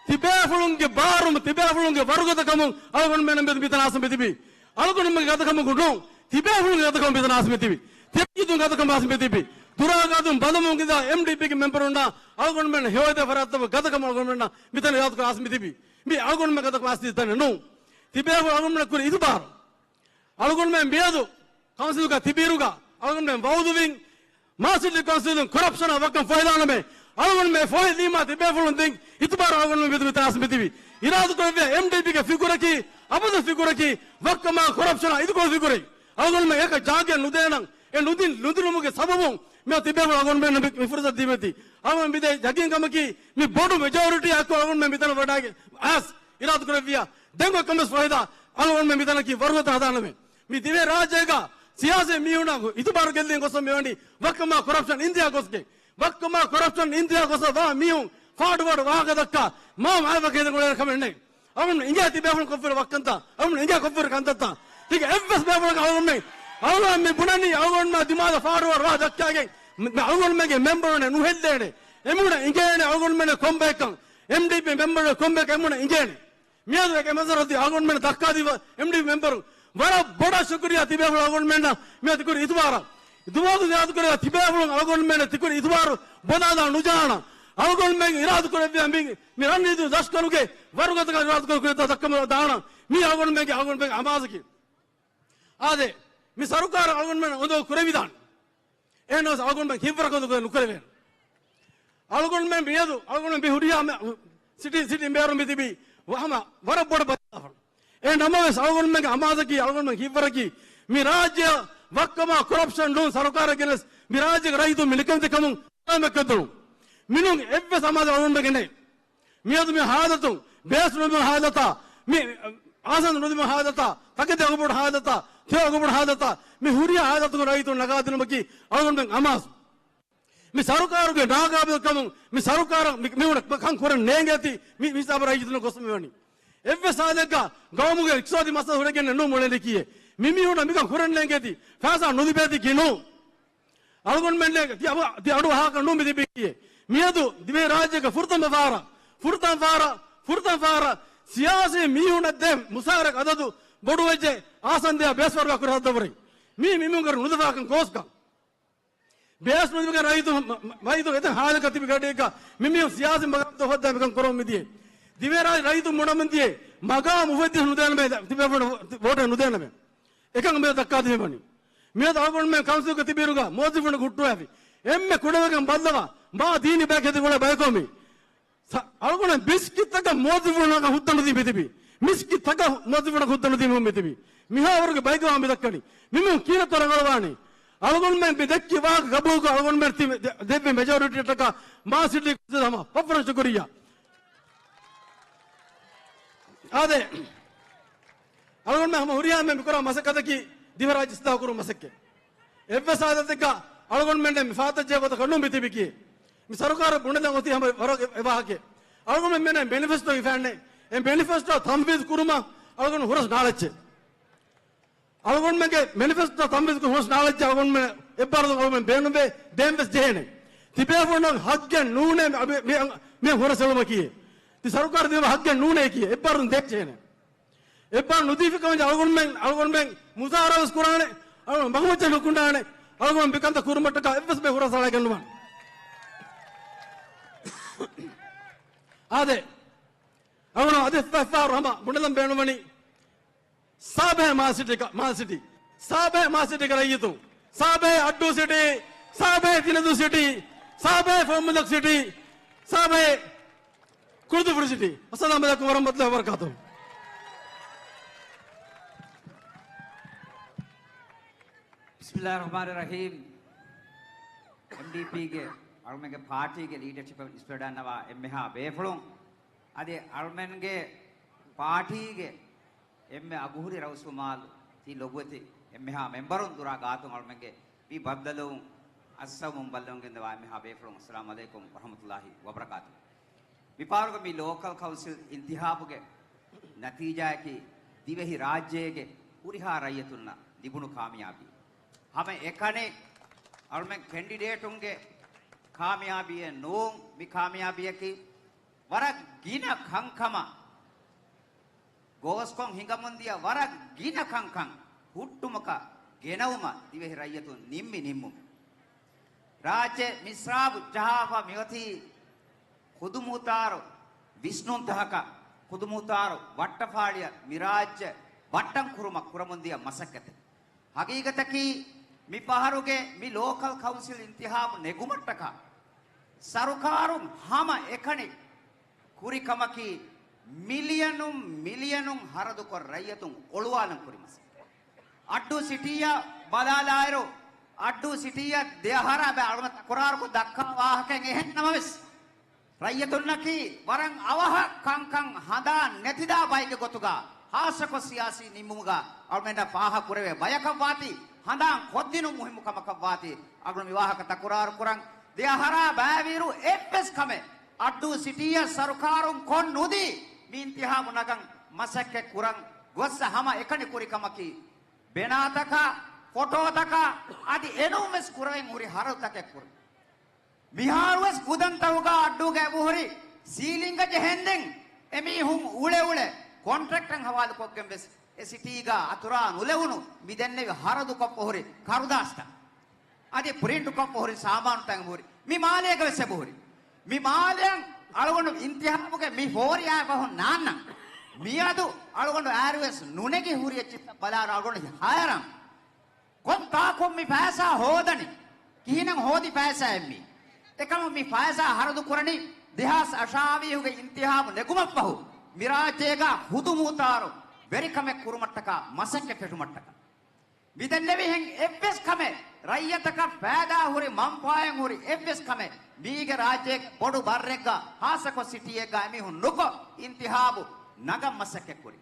ތިބޭފުޅުންގެ ބާރުން، ތިބޭފުޅުންގެ ވަރުގަދަކަމުން އަޅުގަނޑުމެން މި-، މިތަނަށް އައިސް މިތިބީ. އަޅުގަނޑުމެންގެ ގަދަކަމަކުން ނޫން، ތިބޭފުޅުންގެ ގަދަކަމުން މިތަނަށް އައިސް މިތިބީ. ތިބޭފުޅުންގެ ގަދަކަމުން އައިސް މިތިބީ. ދުރާގަދުން ބަލަމުން އިނދާ އެމްޑީޕީގެ މެމްބަރުންނާ އަޅުގަނޑުމެން ހެޔޮއެދޭ ފަރާތްތައް ގަދަކަމުން އަޅުގަނޑުމެންނާ މިތަނަށް އިރާދަކުރާ އައިސް މިތިބީ. މި އަޅުގަނޑުމެން ގަދަކަމުން އައިސް މިތަނެއް ނޫން. ތިބޭފުޅުން އަޅުގަނޑުމެންނަށް ކުރި އިތުބާރު. އަޅުގަނޑުމެން މިއަދު ކައުންސިލުގަ ތިބިއިރުގަ އަޅުގަނޑުމެން ވައުދުވިން، މާ ސިޓީ ކައުންސިލުން ކޮރަޕްޝަނާ ވައްކަން ފޮއިލާނަމޭ. އަޅުގަނޑުމެން ފޮއިލީމާ ތިބޭފުޅުން ދިން އިތުބާރު އަޅުގަނޑުމެން މިއަދު މިތަނަށް އައިސް މިތިބީ. އިރާދަކުރެއްވިޔާ އެމްޑީޕީގެ ފިކުރަކީ، އަބަދު ފިކުރަކީ، ވައްކަމާ ކޮރަޕްޝަނާ އިދިކޮޅު ފިކުރެއް. އަޅުގަނޑުމެން އެކަ ޖާގައެއް ނުދޭނަން. އެ ނުދިން، ނުދިނުމުގެ ސަބަބުން މިއަދު ތިބޭފުޅުން އަޅުގަނޑުމެންނަށް މި، މި ފުރުސަތު ދީމެތީ. އަޅުގަނޑު މިދޭ ޔަގީންކަމަކީ މި ބޮޑު މެޖޯރިޓީއަކު އަޅުގަނޑުމެން މިތަނަށް ވަޑައިގެން އައިސް އިރާދަކުރެއްވިޔާ ދެން އޮތް ކަމެއް ފައިދާ އަޅުގަނޑުމެން މިތަނަކީ ވަރުގަދަ ހަދާނަމޭ. މި ދިވެހި ރާއްޖޭގަ ސިޔާސީ މީހުންނަށް އިތުބާރު ގެއްލިގެން ގޮސް މިވަނީ ވައްކަމާ ކޮރަޕްޝަން އިންތިހާ ގޮސްގެން. ވައްކަމާ ކޮރަޕްޝަން އިންތިހާ ގޮސް ވާ މީހުން ފާޑު ފާޑު ވާހަކަ ދައްކާ މާ މާތް ވަކި ހެދެން އުޅޭ ކަމެއް ނެތް. އަޅުގަނޑު އިނގޭ ތިބޭފުޅުން ކޮށްފިރި ވައްކަންތައް، އަޅުގަނޑު އިނގޭ ކޮށްފިރި ކަންތައްތައް. ތިކެ އެއްވެސް ބޭފުޅަކަށް އަޅުގަނޑުމެން، އަޅުގަނޑު މި ބުނަނީ އަޅުގަނޑުމެން ދިމާލަށް ފާޑު ފާޑު ވާހަކަ ދައްކާގެން މި، މި އަޅުގަނޑުމެންގެ މެމްބަރުންނެއް ނުހެއްލޭނެ. އެމީހުންނަށް އިނގޭނެ އަޅުގަނޑުމެންނަށް ކޮންބައެއްކަން. އެމްޑީޕީ މެމްބަރުންނަށް ކޮންބައެއްކަން އެމީހުންނަށް އިނގޭނެ. މިއަދު އެކަމަސަރަ އަތި އަޅުގަނޑުމެން ދައްކާދީފަ އެމްޑީޕީ މެމްބަރު ވަރަށް ބޮޑަށް ޝުކުރިއްޔާ ތިބޭފުޅުން އަޅުގަނޑުމެންނަށް މިއަދު ކުރި އިތުބާރަށް. ދުވަހަކު އިރާދަކުރެއްވިޔާ ތިބޭފުޅުން އަޅުގަނޑުމެންނަށް ތިކުރި އިތުބާރު ބަދަލާ ނުޖާނަން. އަޅުގަނޑުމެން އިރާދަކުރެއްވިޔާ މި، މި ރަންނީތި ލަޝްކަރުގެ ވަރުގަދަކަން އިރާދަކުރެއްވިޔާ ދައްކަމުން ދާނަން. މީ އަޅުގަނޑުމެންގެ، އަޅުގަނޑުމެންގެ އަމާޒަކީ. އާދެ، މި ސަރުކާރަށް އަޅުގަނޑުމެން އުނދަގޫ ކުރެވިދާނެ. އެހެންނަމަވެސް އަޅުގަނޑުމެން ހިތްވަރުގަދަކޮށް ނުކުރެވޭނެ. އަޅުގަނޑުމެން މިއަދު، އަޅުގަނޑުމެން މި ހުރިހާ މެ-، ސިޓީ، ސިޓީ މޭޔަރުން މި ތިބީ ހަމަ ވަރަށް ބޮޑަށް ބައްދަލުވާފަ. އެހެން ނަމަވެސް އަޅުގަނޑުމެންގެ އަމާޒަކީ އަޅުގަނޑުމެން ހިތްވަރަކީ މި ރާއްޖެއަށް ވައްކަމާ ކޮރަޕްޝަން ނޫން ސަރުކާރެއް ގެނެސް މި ރާއްޖޭގެ ރައްޔިތުން މި ނިކަންތި ކަމުން ސަލާމަތްކޮށްދެން. މިނޫން އެއްވެސް އަމާޒެއް އަޅުގަނޑުމެންގެ ނެތް. މިއަދު މި ހާލަތު، ބޭސް ނުދިމުން ހާލަތާ، މި އާސަން ނުދިމުން ހާލަތާ، ތަކެތި އަގުބޮޑު ހާލަތާ، ތެޔޮ އަގުބޮޑު ހާލަތާ، މި ހުރިހާ ހާލަތުގަ ރައްޔިތުން ނަގާދިނުމަކީ އަޅުގަނޑުމެން އަމާޒު. މި ސަރުކާރުގެ ނާގާބިލްކަމުން މި ސަރުކާރަށް މި، މި ކަން ކުރަން ނޭނގޭތީ މި، މި ހިސާބަށް ރައްޔިތުން ގޮސް މިވަނީ. އެއްވެސް ހާލެއްގަ ގައުމުގެ އިޤްތިޞާދީ މައްސަލަ ހުރެގެން ނޫން މޮޅެން ކިޔޭ. މި މީހުންނަށް މިކަން ކުރަން ނޭނގޭތީ ފައިސާ ނުލިބޭތީ ކީ ނޫން. އަޅުގަނޑުމެން ތި އަޑު، ތި އަޑު އަހާކަށް ނޫން މި ތިބީ ކިޔޭ. މިއަދު ދިވެހި ރާއްޖޭގެ ފުރަތަމަ ފަހަރަށް، ފުރަތަމަ ފަހަރަށް، ފުރަތަމަ ފަހަރަށް ސިޔާސީ މީހުންނަށް ދޭ މުސާރަ އަދަދު ބޮޑުވެއްޖެ އާސަން ދެއަށް ބޭސް ފަރުވާ ކުރި ހައްދަވަރެއް. މީ މިމީހުންގެ ނުލަފާކަން ކޯސްކަން. ބޭސް ނުދިމުގެ ރައްޔިތު، މަ-، މަ-، ރައްޔިތު އެތައް ހާލަކަށް ތިބި ގަޑިއެއްގަ މިމީހުން ސިޔާސީ މަގާމުތައް ހޯއްދާ މިކަން ކުރަމުން ދިޔަ. ދިވެހި ރާއްޖެ ރައްޔިތު ބުނަމުން ދިޔަ. މަގާމު އުފެއްދިޔަސް ނުދޭނަމޭ، ތިބޭފުޅުން ވޯޓެއް ނުދޭނަމޭ. އެކަން މި ދައްކާ ދިޔަ ވަނީ. މިއަދު އަޅުގަނޑުމެން ކައުންސިލްގަ ތިބިއިރުގަ މުވައްޒިފުން ހުއްޓުވާފި. އެންމެ ކުޑަވެގެން ބައްލަވާ، މާ ދީނީ ބަޔަކަށް ހެދި ގުޅޭ ބަޔަކު މީ. ސަ-، އަޅުގަނޑު މިސްކިތްތަކަށް މުވައްޒިފުންނަކަށް ހުއްދަ ނުދީ މިތިބީ. މިސްކިތްތަކަށް މުވައްޒިފުންނަކަށް ހުއްދަ ނުދީ މިތިބީ. މިހާވަރުގެ ބައިގަވާ މި ދައްކަނީ. މިމީހުން ކީރަތޮ ރަނގަޅުވާނީ. އަޅުގަނޑުމެން މި ދެއްކި ވާހަކަ ގަބޫލުކޮށް އަޅުގަނޑުމެން ތި ދެ-، ދެއްވި މެޖޯރިޓީއަށްޓަކާ މާ ސިޓީ ކައުންސިލަށް ހަމަ ފަށްފަށަން ޝުކުރިއްޔާ. އާދެ، އަޅުގަނޑުމެން ހަމަ ހުރިހާ މި ކުރާ މަސައްކަތަކީ ދިވެހިރާއްޖެ އިސްލާހު ކުރުން މަސައްކަތް. އެއްވެސް ހާލަތެއްގަ އަޅުގަނޑުމެން މި ފާތައްޖެ ގޮތަކަށް ނޫން މި ތިބި ކިޔޭ. މި ސަރުކާރަށް ބުނެލަން އޮތީ ހަމަ ވަރަށް އެ-، އެ ވާހަކައެއް. އަޅުގަނޑުމެން މެނޭ މެނިފެސްޓޯ ހިފާނެ. އެ މެނިފެސްޓޯ ތަންފީޒު ކުރުމަށް އަޅުގަނޑު ހުރަސް ނާޅައްޗެއް. އަޅުގަނޑުމެންގެ މެނިފެސްޓޯ ތަންފީޒު ކުރުމަށް ހުރަސް ނާޅައްޗެއް އަޅުގަނޑުމެން އެއްބާރުލުން އަޅުގަނޑުމެން ބޭނުންވޭ، ދޭން ވެސް ޖެހޭނެ. ތިބޭފުޅުންނަށް ހައްގެއް ނޫނޭ މި، މި، މި ހުރަސް އެޅުމަކީ. ތި ސަރުކާރު ދިނުމަށް ހައްގެއް ނޫނޭ ކިޔޭ. އެއްބާރުލުން ދޭން ޖެހޭނެ. އެއްބާރު ނުދީފި ކަމަށް އަޅުގަނޑުމެން، އަޅުގަނޑުމެން މުޒާހަރާ ވެސް ކުރާނެ، އަޅުގަނޑު މަގުމައްޗަށް ނުކުނޑާނެ، އަޅުގަނޑު މިކަންތައް ކުރުމަށްޓަކާ އެއްވެސް ބޭފުޅުން ހުރަސް އަޅައިގަންނުވާނެ. އާދެ، އަޅުގަނޑު އަދި ފަ-، ފަހަރު ހަމަ ބުނެލަން ބޭނުންވަނީ، ސާބަހޭ މާ ސިޓީ ކަ-، މާ ސިޓީ. ސާބަހޭ މާ ސިޓީގެ ރައްޔިތުން. ސާބަހޭ އައްޑޫ ސިޓީ. ސާބަހޭ ތިނަދޫ ސިޓީ. ސާބަހޭ ފޮންމުލަކް ސިޓީ. ސާބަހޭ ކުޅުދުއްފުރި ސިޓީ. އައްސަލާމު ޢަލައިކުމް ވަރަޙްމަތުﷲި ވަބަރަކާތުހު. ބިސްމިﷲިއްރަޙްމާނިއްރަޙީމް. އެމްޑީޕީގެ އަޅުމެންގެ ޕާޓީގެ ލީޑަޝިޕަށް އިސްވެޑަންނަވާ އެންމެހާ ބޭފުޅުން، އަދި އަޅުމެންގެ ޕާޓީގެ އެންމެ އަގުހުރި ރައުސްވުމާލު ތި ލޮބުވެތި އެންމެހާ މެމްބަރުން ދުރާ ގާތުން އަޅުމެންގެ މި ބައްދަލުވުން އައްސަވަމުން ބައްލަވަން ގެންދަވާ އެންމެހާ ބޭފުޅުން އައްސަލާމު ޢަލައިކުމް ވަރަޙްމަތުﷲި ވަބަރަކާތުހު. މިފަހަރުގެ މި ލޯކަލް ކައުންސިލް އިންތިހާބުގެ ނަތީޖާއަކީ ދިވެހި ރާއްޖޭގެ ހުރިހާ ރައްޔިތުންނަށް ލިބުނު ކާމިޔާބީ. ހަމަ އެކަނި އަޅުމެން ކެންޑިޑޭޓުންގެ ކާމިޔާބީއެއް ނޫން، މި ކާމިޔާބީއަކީ ވަރަށް ގިނަ ކަންކަމަށް ގޯސްކޮށް ހިނގަމުންދިޔަ ވަރަށް ގިނަ ކަންކަން ހުއްޓުމަކަށް ގެނައުމަށް ދިވެހި ރައްޔިތުން ނިންމި ނިންމުމެއް. ރާއްޖެ މިސްރާބު ޖަހާފަ މިއޮތީ ޚުދުމުހުތާރު ވިސްނުންތަކަކަށް، ޚުދުމުހުތާރު ވައްޓަފާޅިއަށް މި ރާއްޖެ ވައްޓަން ކުރުމަށް ކުރަމުންދިޔަ މަސައްކަތެއް. ހަގީގަތަކީ މި ފަހަރުގެ މި ލޯކަލް ކައުންސިލް އިންތިހާބު ނެގުމަށްޓަކާ ސަރުކާރުން ހަމަ އެކަނި ކުރި ކަމަކީ މިލިޔަނުން މިލިޔަނުން ހަރަދުކޮށް ރައްޔިތުން އޮޅުވާލަން ކުރި މަސައްކަތް. އައްޑޫ ސިޓީއަށް ބަލާލާއިރު، އައްޑޫ ސިޓީއަށް ދެއަހަރާ ބައި އަޅުގަނޑު ތަކުރާރުކޮށް ދައްކާ ވާހަކައެއް އެހެން ނަމަވެސް، ރައްޔިތުންނަކީ ވަރަށް އަވަހަށް ކަންކަން ހަނދާން ނެތިދާ ބައެއްގެ ގޮތުގަ، ހާއްސަކޮށް ސިޔާސީ ނިންމުމުގަ އަޅުމެންނަށް ފާހަގަކުރެވޭ ބަޔަކަށްވާތީ، ހަނދާން ކޮށްދިނުން މުހިއްމު ކަމަކަށްވާތީ، އަޅުގަނޑު މި ވާހަކަ ތަކުރާރު ކުރަން. ދެއަހަރާ ބައިވީއިރު އެއްވެސް ކަމެއް އައްޑޫ ސިޓީއަށް ސަރުކާރުން ކޮށް ނުދީ، މި އިންތިހާބު ނަގަން މަސައްކަތް ކުރަން ގޮއްސަ ހަމަ އެކަނި ކުރި ކަމަކީ، ބެނާތަކާ، ފޮޓޯތަކާ، އަދި އެނޫންވެސް ކުރައެއް ހުރި ހަރަދުތަކެއް ކުރި. މިހާރުވެސް ގުދަންތަކުގަ އައްޑޫގަ އެބަހުރި ސީލިންގ ޖެހެންދެން އެމީހުން އުޅެ އުޅެ ކޮންޓްރެކްޓަށް ހަވާލުކޮށްގެން ވެސް އެ ސިޓީގަ އަތުރާ ނުލެވުނު މި ދެންނެވި ހަރަދުކޮށްފަ ހުރި ކަރުދާސްތައް. އަދި ޕްރިންޓްކޮށްފަ ހުރި ސާމާނުތައް ހުރި މި މާލޭގަ ވެސް އެބަހުރި. މި މާލެއަށް އަޅުގަނޑު އިންތިހާބުގެ މި ފޯރިއާ ފަހުން ނާންނަން. މިއަދު އަޅުގަނޑު އާރުވެސް ނުނެގި ހުރި އެއްޗިއްސަށް ބަލާއިރު އަޅުގަނޑު ހައިރާން. ކޮން ތާކުން މި ފައިސާ ހޯދަނީ؟ ކިހިނެއް ހޯދި ފައިސާއެއް މީ؟ އެކަމު މި ފައިސާ ހަރަދު ކުރަނީ ދެހާސް އަށާވީހުގެ އިންތިހާބު ނެގުމަށްފަހު، މި ރާއްޖޭގަ ހުދު މޫތާރު ވެރިކަމެއް ކުރުމަށްޓަކާ މަސައްކަތް ފެށުމަށްޓަކާ. މިދެންނެވިހެން އެއްވެސް ކަމެއް ރައްޔަތަކަށް ފައިދާ ހުރި މަންފާއެއް ހުރި އެއްވެސް ކަމެއް މީގެ ރާއްޖޭގެ ބޮޑު ބައްރެއްގަ ހާއްސަކޮށް ސިޓީއެއްގަ އެމީހުން ނުކޮށް އިންތިހާބު ނަގަން މަސައްކަތް ކުރި.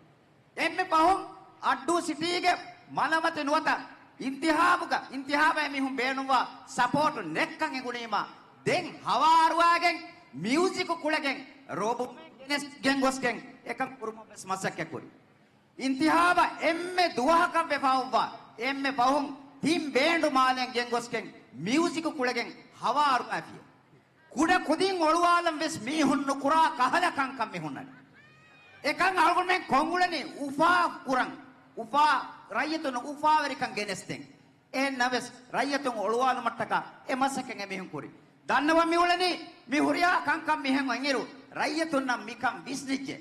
އެންމެ ފަހުން އައްޑޫ ސިޓީގެ މަލަމަތި ނުވަތަ އިންތިހާބުގަ، އިންތިހާބަށް އެމީހުން ބޭނުންވާ ސަޕޯޓު ނެއްކަން އެނގުނީމަ، ދެން ހަވާރުވާގެން މިއުޒިކު ކުޅެގެން ރޯބޯޓް ގެނެސް ގެންގޮސްގެން އެކަން ކުރުމަށް ވެސް މަސައްކަތް ކުރި. އިންތިހާބަށް އެންމެ ދުވަހަކަށް ވެފަ އޮއްވާ އެންމެ ފަހުން ތިން ބޭންޑު މާލެއަށް ގެންގޮސްގެން މިއުޒިކު ކުޅެގެން ހަވާރުވާފިޔޭ. ކުޑަ ކުދިން އޮޅުވާލަން ވެސް މީހުން ނުކުރާ ކަހަލަ ކަންކަން މި ހުންނަނީ. އެކަން އަޅުގަނޑުމެން ކޮށްއުޅެނީ އުފާ ކުރަން، އުފާ ރައްޔިތުން އުފާވެރިކަން ގެނެސްދޭން. އެހެން ނަމަވެސް ރައްޔިތުން އޮޅުވާލުމަށްޓަކާ އެ މަސައްކަތް އެމީހުން ކުރި. ދަންނަވަން މިއުޅެނީ މި ހުރިހާ ކަންކަން މިހެން އޮތްއިރު ރައްޔިތުންނަށް މިކަން ވިސްނިއްޖެ.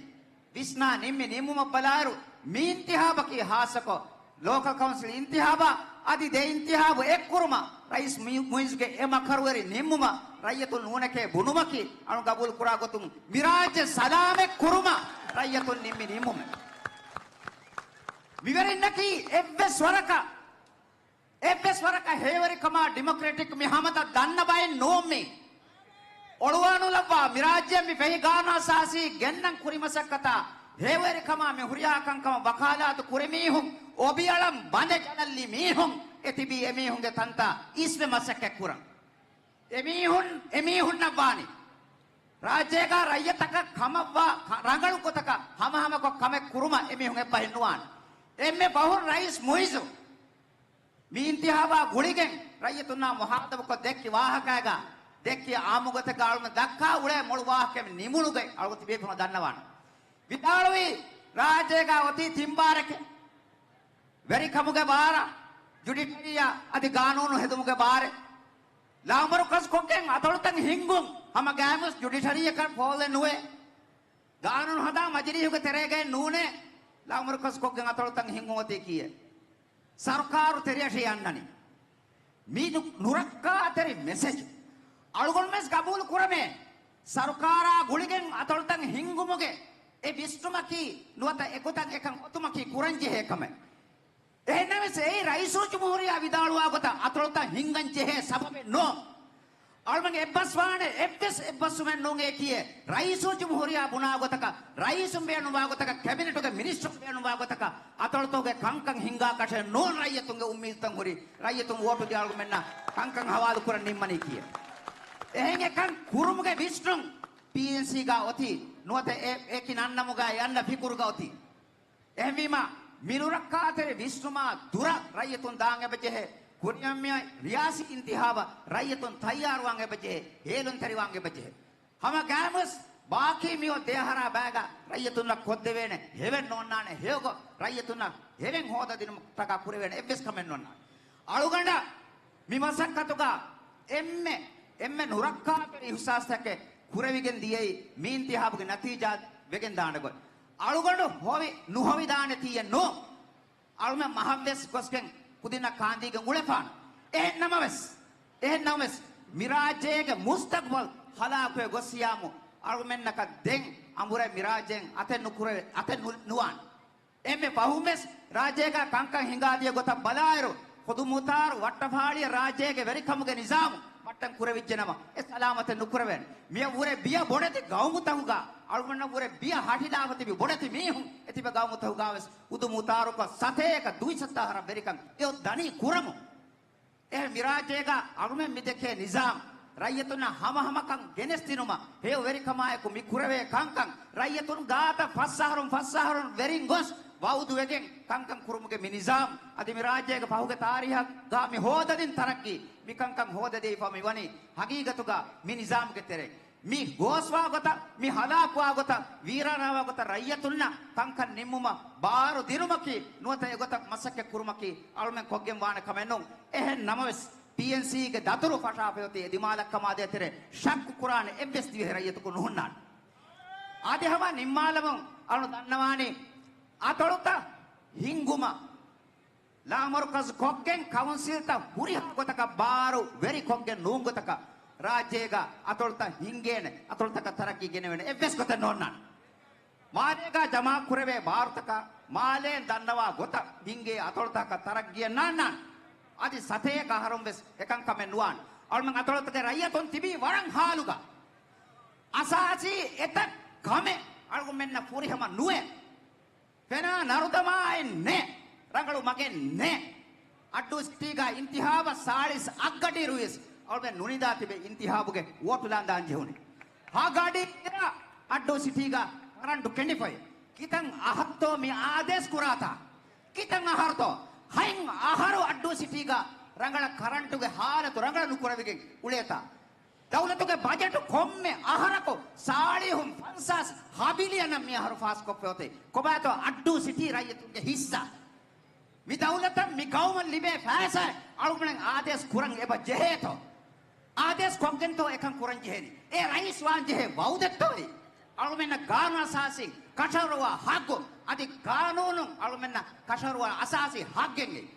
ވިސްނާ ނިންމި ނިންމުމަށް ބަލާއިރު، މި އިންތިހާބަކީ ހާއްސަކޮށް، ލޯކަލް ކައުންސިލް އިންތިހާބާ އަދި ދެ އިންތިހާބު އެއްކުރުމަށް ރައީސް މުއި-، މުއިއްޒުގެ އެ މަކަރުވެރި ނިންމުމަށް ރައްޔިތުން ނޫނެކޭ ބުނުމަކީ، އަޅު ގަބޫލު ކުރާ ގޮތުން މި ރާއްޖެ ސަލާމަތް ކުރުމަށް ރައްޔިތުން ނިންމި ނިންމުމެއް. މިވެރިންނަކީ އެއްވެސް ވަރަކަށް އެއްވެސް ވަރަކަށް ހޭވެރިކަމާ ޑިމޮކްރެޓިކް މި ހަމަތައް ދަންނަ ބައެއް ނޫން މީ. އޮޅުވާނުލައްވާ މި ރާއްޖެ މި ފެހި ގާނޫނުއަސާސީ ގެންނަން ކުރި މަސައްކަތާ ހޭވެރިކަމާ މި ހުރިހާ ކަންކަމަށް ވަކާލާތު ކުރި މީހުން އޮބިއަޅަން ބަނދެ ޖަލަށްލި މީހުން އެ ތިބީ އެމީހުންގެ ތަންތާ އިސްވެ މަސައްކަތް ކުރަން. އެމީހުން، އެމީހުންނަށް ވާނީ ރާއްޖޭގާ ރައްޔިތަކަށް ކަމަށްވާ ކަ-، ރަނގަޅު ގޮތަކަށް ހަމަހަމަކޮށް ކަމެއް ކުރުމަށް އެމީހުން އެއްބަހެއް ނުވާނެ. އެންމެ ފަހުން ރައީސް މުއިއްޒު މި އިންތިހާބާ ގުޅިގެން ރައްޔިތުންނާ މުހާތަބުކޮށް ދެއްކި ވާހަކައިގާ، ދެއްކި އާއްމުގޮތެއްގާ އަޅުގަނޑު ދައްކާ އުޅޭ މޮޅު ވާހަކައެއް ނިމުނުގައި އަޅުގަނޑު ތިބޭފުޅުން ދަންނަވާނެ. ވިދާޅުވީ ރާއްޖޭގާ އޮތީ ތިން ބާރެކޭ. ވެރިކަމުގެ ބާރަށް، ޖުޑިޝަރީއާ އަދި ގާނޫނު ހެދުމުގެ ބާރެއް. ލާމަރުކަޒުކޮށްގެން އަތޮޅުތައް ހިންގުން ހަމަ ގާތްމުވެސް ޖުޑިޝަރީއަކަށް ފޯލެއް ނުވޭ. ގާނޫނު ހަދާ މަޖިލީހުގެ ތެރޭގައެއް ނޫނޭ. ލާމަރުކަޒުކޮށްގެން އަތޮޅުތައް ހިންގުން އޮތީ ކީއެއް؟ ސަރުކާރު ތެރެއަށޭ އަންނަނީ. މީ ނު-، ނުރައްކާތެރި މެސެޖް. އަޅުގަނޑުމެސް ގަބޫލު ކުރަމޭ. ސަރުކާރާ ގުޅިގެން އަތޮޅުތައް ހިންގުމުގެ އެ ވިސްނުމަކީ ނުވަތަ އެގޮތަށް އެކަން އޮތުމަކީ ކުރަންޖެހޭ ކަމެއް. އެހެންނަމަވެސް އެއީ ރައީސުލްޖުމްހޫރިއްޔާ ވިދާޅުވާ ގޮތަށް އަތޮޅުތައް ހިންގަން ޖެހޭ ސަބަބެއް ނޫން. އަޅުމެން އެއްބަސްވާނެ އެއްވެސް އެއްބަސްވުމެއް ނޫން އެއީކީ ރައީސުލްޖުމްހޫރިއްޔާ ބުނާ ގޮތަކަށް، ރައީސުން ބޭނުންވާ ގޮތަކަށް، ކެބިނެޓުގެ މިނިސްޓަރުން ބޭނުންވާ ގޮތަކަށް އަތޮޅުތަކުގެ ކަންކަން ހިންގާކަށެއް ނޫން ރައްޔިތުންގެ އުއްމީދުތައް ހުރި. ރައްޔިތުން ވޯޓު ދިޔަ އަޅުގަނޑުމެންނަށް ކަންކަން ހަވާލު ކުރަން ނިންމަނީކީ. އެހެން އެކަން ކުރުމުގެ ވިސްނުން ޕީއެންސީގަ އޮތީ ނުވަތަ އެ، އެކި ނަންނަމުގަ އެ އަންނަ ފިކުރުގަ އޮތީ. އެހެންވީމަ، މި ނުރައްކާތެރި ވިސްނުމާ ދުރަށް ރައްޔިތުން ދާން އެބަޖެހޭ. ކުރިއަށް މިއޮތް ރިޔާސީ އިންތިހާބަށް ރައްޔިތުން ތައްޔާރުވާން އެބަޖެހޭ، ހޭލުންތެރިވާން އެބަޖެހޭ. ހަމަ ގާމުސް ބާކީ މިއޮތް ދެ އަހަރާ ބައިގަ ރައްޔިތުންނަށް ކޮށްދެވޭނެ ހެވެއް ނޯންނާނެ، ހެޔޮގޮތް ރައްޔިތުންނަށް ހެވެއް ހޯދަދިނުމަށްޓަކާ ކުރެވޭނެ އެއްވެސް ކަމެއް ނޯންނާނެ. އަޅުގަނޑަށް މި މަސައްކަތުގަ އެންމެ، އެންމެ ނުރައްކާތެރި އިހުސާސްތަކެއް ކުރެވިގެން ދިޔައީ މި އިންތިހާބުގެ ނަތީޖާ ވެގެން ދާނެ ގޮތް. އަޅުގަނޑު ހޮވި ނުހޮވިދާނެތީއެއް ނޫން. އަޅުމެން މަހަށްވެސް ގޮސްގެން ކުދިންނަށް ކާންދީގެން އުޅެފާނު. އެހެން ނަމަވެސް، އެހެން ނަމަވެސް، މިރާއްޖޭގެ މުސްތަގްބަލް ހަލާކުވެ ގޮސް ސިޔާމު އަޅުމެންނަކަށް ދެން އަނބުރެ މިރާއްޖޭން އަތެއް ނުކުރެވޭ، އަތެއް ނު، ނުވާން. އެންމެ ފަހުންވެސް ރާއްޖޭގަ ކަންކަން ހިނގާދިޔަ ގޮތަށް ބަލާއިރު، ޚުދުމުޚްތާރު ވައްޓަފާޅިއަށް ރާއްޖޭގެ ވެރިކަމުގެ ނިޒާމު މައްޓަން ކުރެވިއްޖެނަމަ، އެ ސަލާމަތެއް ނުކުރެވޭނެ. މިއަށްވުރެ ބިޔަ ބޮޑެތި ގައުމުތަކުގަ، އަޅުގަނޑަށްވުރެ ބިޔަ ހަށިލާފަ ތިބި ބޮޑެތި މީހުން އެތިބެ ގައުމުތަކުގަވެސް ޚުދުމުޚްތާރުކޮށް ސަތޭކަ ދުއިސައްތަ އަހަރަށް ވެރިކަން އެއޮތް ދަނީ ކުރަމުން. އެހެން މިރާއްޖޭގަ އަޅުމެން މިދެކޭ ނިޒާމް، ރައްޔިތުންނަށް ހަމަހަމަކަން ގެނެސްދިނުމަށް ހެޔޮ ވެރިކަމާއެކު މި ކުރެވޭ ކަންކަން، ރައްޔިތުން ގާތަށް ފަސް އަހަރުން ފަސް އަހަރުން ވެރިން ގޮސް ވައުދުވެގެން ކަންކަން ކުރުމުގެ މި ނިޒާމް އަދި މި ރާއްޖޭގެ ފަހުގެ ތާރީހަށް ގާ މި ހޯދަދިން ތަރައްގީ މި ކަންކަން ހޯދަދީފަ މި ވަނީ ހަގީގަތުގަ މި ނިޒާމްގެ ތެރެއިން. މި ގޯސްވާ ގޮތަށް، މި ހަލާކުވާ ގޮތަށް، ވީރާނާވާ ގޮތަށް ރައްޔިތުންނަށް ކަންކަން ނިންމުމަށް ބާރު ދިނުމަކީ ނުވަތަ އެގޮތަށް މަސައްކަތް ކުރުމަކީ އަޅުމެން ކޮށްގެން ވާނެ ކަމެއް ނޫން. އެހެން ނަމަވެސް، ޕީއެންސީގެ ދަތުރު ފަށާފައޮތީ އެ ދިމާލަށްކަމާ ދޭތެރޭ ޝައްކު ކުރާނެ އެއްވެސް ދިވެހި ރައްޔިތަކު ނުހުންނާނެ. އަދި ހަމަ ނިންމާލަމުން އަޅު ދަންނަވާނީ އަތޮޅުތައް ހިންގުމަށް ލާމަރުކަޒު ކޮށްގެން ކައުންސިލްތައް ހުރިހާ ގޮތަކަށް ބާރު ވެރި ކޮށްގެން ނޫން ގޮތަކަށް ރާއްޖޭގަ އަތޮޅުތައް ހިންގޭނެ، އަތޮޅުތަކަށް ތަރައްގީ ގެނެވޭނެ އެއްވެސް ގޮތެއް ނޯންނާނެ. މާލޭގަ ޖަމާ ކުރެވޭ ބާރުތަކަށް މާލޭން ދަންނަވާ ގޮތަށް ހިންގޭ އަތޮޅުތަކަށް ތަރައްގީއެއް ނާންނާނެ. އަދި ސަތޭކަ އަހަރުން ވެސް އެކަން ކަމެއް ނުވާނެ. އަޅުމެން އަތޮޅުތަކެއް ރައްޔިތުން ތިބީ ވަރަށް ހާލުގަ. އަސާސީ އެތައް ކަމެއް އަޅުގަނޑުމެންނަށް ފުރިހަމަ ނުވޭ. ފެނާ ނަރުދަމާއެއް ނެ، ރަނގަޅު މަގެއް ނެ. އައްޑޫ ސިޓީގަ އިންތިހާބަށް ސާޅީސް އަށްގަޑިއިރުވިޔަސް އަޅުގަނޑު ނުނިދާ ތިބެ އިންތިހާބުގެ ވޯޓު ލާން ދާން ޖެހުނީ. ހަގަޑި އިރަށް އައްޑޫ ސިޓީގަ ކަރަންޓު ކެނޑިފައި. ކިތަން އަހަރުތޯ މި އާދޭސް ކުރާތާ؟ ކިތަން އަހަރުތޯ؟ ހަތް އަހަރު އައްޑޫ ސިޓީގަ ރަނގަޅަށް ކަރަންޓުގެ ހާލަތު ރަނގަޅަށް ނުކުރެވިގެން އުޅޭތާ؟ ދައުލަތުގެ ބަޖެޓު ކޮންމެ އަހަރަކު ސާޅީހުން ފަންސާސް ހަ ބިލިއަނަށް މި އަހަރު ފާސްކޮށްފައޮތޭ. ކޮބާތޯ އައްޑޫ ސިޓީ ރައްޔިތުންގެ ހިއްސާ؟ މި ދައުލަތަށް މި ގައުމަށް ލިބޭ ފައިސާ އަޅުގަނޑަށް އާދޭސް ކުރަން އެބަ ޖެހޭތޯ؟ އާދޭސް ކޮށްގެންތޯ އެކަން ކުރަން ޖެހެނީ؟ އޭ ރައީސް ވާން ޖެހޭ ވައުދެއްތޯ އެއީ؟ އަޅުމެންނަށް ގާނޫނު އަސާސީ ކަށަވަރުވާ ހައްގު، އަދި ގާނޫނުން އަޅުމެންނަށް ކަށަވަރުވާ އަސާސީ ހައްގެއް އެއީ.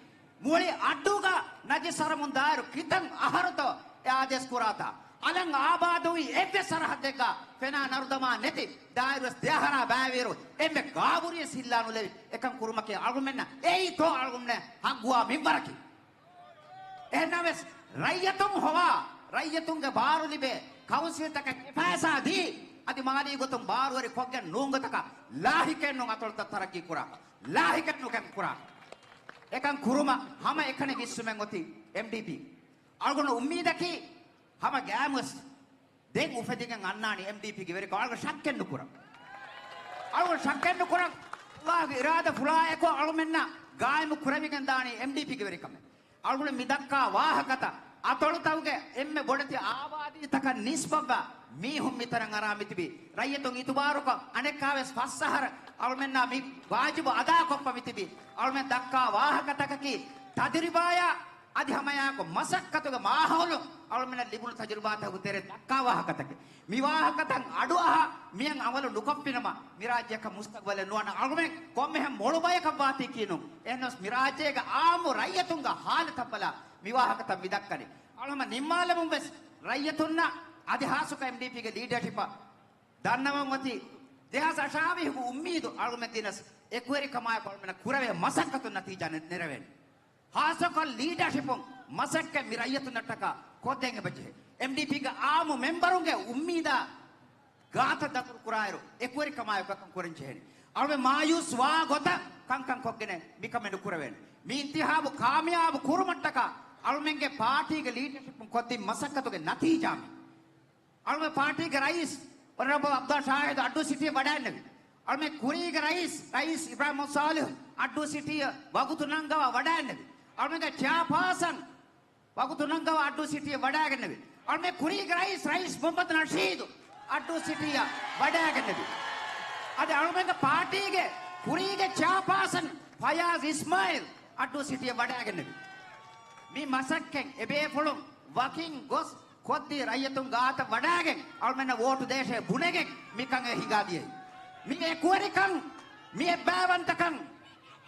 މުޅި އައްޑޫގަ ނަޖިސް ހަރަމުން ދާއިރު ކިތަން އަހަރުތޯ އެ އާދޭސް ކުރާތާ؟ އަލަށް އާބާދުވި އެއްވެސް ސަރަހައްދެއްގަ ފެނާ ނަރުދަމާ ނެތި ދާއިރުވެސް ދެ އަހަރާ ބައިވިއިރު އެންމެ ގާބުރިޔަސް ހިއްލާ ނުލެވި އެކަން ކުރުމަކީ އަޅުގަނޑުމެންނަށް އެއީތޯ އަޅުގަނޑުމެން ހައްގުވާ މިންވަރަކީ؟ އެހެންނަމަވެސް ރައްޔިތުން ހޮވާ، ރައްޔިތުންގެ ބާރު ލިބޭ ކައުންސިލްތަކަށް އެ ފައިސާ ދީ، އަދި މާލީ ގޮތުން ބާރުވެރި ކޮށްގެން ނޫން ގޮތަކަށް ލާހިކެއް ނޫން އަތޮޅުތައް ތަރައްގީ ކުރާކަށް، ލާހިކެއް ނުކަން ކުރާކަށް. އެކަން ކުރުމަށް ހަމަ އެކަނި ވިސްނުމެއް އޮތީ އެމްޑީޕީ. އަޅުގަނޑު އުއްމީދަކީ ހަމަ ގާމުސް ދެން އުފެދިގެން އަންނާނީ އެމްޑީޕީގެ ވެރިކަން. އަޅުގަނޑު ޝައްކެއް ނުކުރަން. އަޅުގަނޑު ޝައްކެއް ނުކުރަން. އައްލާހުގެ އިރާދަ ފުޅާއެކު އަޅުމެންނަށް ގާއިމު ކުރެވިގެން ދާނީ އެމްޑީޕީގެ ވެރިކަމެއް. އަޅުގަނޑު މި ދައްކާ ވާހަކަތައް އަތޮޅުތަކުގެ އެންމެ ބޮޑެތި އާބާދީތަކަށް ނިސްބަތްވާ މީހުން މިތަނަށް އަރާ މިތިބީ. ރައްޔިތުން އިތުބާރުކޮށް އަނެއްކާވެސް ފަސް އަހަރަށް އަޅުމެންނާ މި ވާޖިބު އަދާކޮށްފަ މިތިބީ. އަޅުމެން ދައްކާ ވާހަކަތަކަކީ ތަޖުރިބާޔާ އަދި ހަމައެއާއެކު މަސައްކަތުގެ މާހައުލުން އަޅުމެންނަށް ލިބުނު ތަޖުރިބާތަކުގެ ތެރޭ ދައްކާ ވާހަކަތަކެއް. މި ވާހަކަތައް އަޑުއަހާ މިއަށް އަމަލު ނުކޮށްފިނަމަ، މި ރާއްޖެއަކަށް މުސްތަގްބަލެއް ނުވާނެ. އަޅުމެން ކޮންމެހެން މޮޅު ބަޔަކަށް ވާތީކީ ނޫން. އެހެނަސް މި ރާއްޖޭގެ އާއްމު ރައްޔިތުންގެ ހާލަތަށް ބަލާ މި ވާހަކަތައް މި ދައްކަނީ. އަޅުމެން ނިންމާލަމުން ވެސް ރައްޔިތުންނަށް އަދި ހާއްސަކޮށް އެމްޑީޕީގެ ލީޑަރޝިޕަށް ދަންނަވަން އޮތީ ދެހާސް އަށާވީހުގެ އުއްމީދު އަޅުމެން ދިނަސް އެކުވެރިކަމާއެކު އަޅުމެންނަށް ކުރެވޭ މަސައްކަތުން ނަތީޖާ ނެ-، ނެރެވޭނެ. ހާއްސަކޮށް ލީޑަރޝިޕުން މަސައްކަތް މި ރައްޔިތުންނަށްޓަކާ ކޮށްދޭން އެބަޖެހޭ. އެމްޑީޕީގެ އާއްމު މެމްބަރުންގެ އުއްމީދާ ގާތަށް ދަތުރު ކުރާއިރު، އެކުވެރިކަމާއެކު އެކަން ކުރަން ޖެހޭނެ. އަޅުމެން މާޔޫސް ވާ ގޮތަށް ކަންކަން ކޮށްގެނެ މިކަމެއް ނުކުރެވޭނެ. މި އިންތިހާބު ކާމިޔާބު ކުރުމަށްޓަކާ އަޅުމެންގެ ޕާޓީގެ ލީޑަރޝިޕުން ކޮށްދިން މަސައްކަތުގެ ނަތީޖާ މި. އަޅުމެން ޕާޓީގެ ރައީސް އޮނަރަބަލް އަބްދުﷲ ޝާހިދު އައްޑޫ ސިޓީއަށް ވަޑައިގެންނެވި. އަޅުމެން ކުރީގެ ރައީސް، ރައީސް އިބްރާހިމް މުހައްމަދު ޞާލިޙު އައްޑޫ ސިޓީއަށް ވަގުތު ނަންގަވާ ވަޑައިގެންނެވި. އަޅުމެންގެ ޗެއާޕާސަން ވަގުތު ނަންގަވާ އައްޑޫ ސިޓީއަށް ވަޑައިގެންނެވި. އަޅުމެން ކުރީގެ ރައީސް، ރައީސް މުހައްމަދު ނަޝީދު އައްޑޫ ސިޓީއަށް ވަޑައިގެންނެވި. އަދި އަޅުމެންގެ ޕާޓީގެ ކުރީގެ ޗެއާޕާސަން ފަޔާޒް އިސްމާއިލް އައްޑޫ ސިޓީއަށް ވަޑައިގެންނެވި. މި މަސައްކަތް އެބޭފުޅުން ވަކިން ގޮސް ކޮށްދީ ރައްޔިތުން ގާތަށް ވަޑައިގެން އަޅުމެންނަށް ވޯޓު ދޭށޭ ބުނެގެން މިކަން އެ ހިނގާދިޔައީ. މި އެކުވެރިކަން، މި އެއްބައިވަންތަކަން،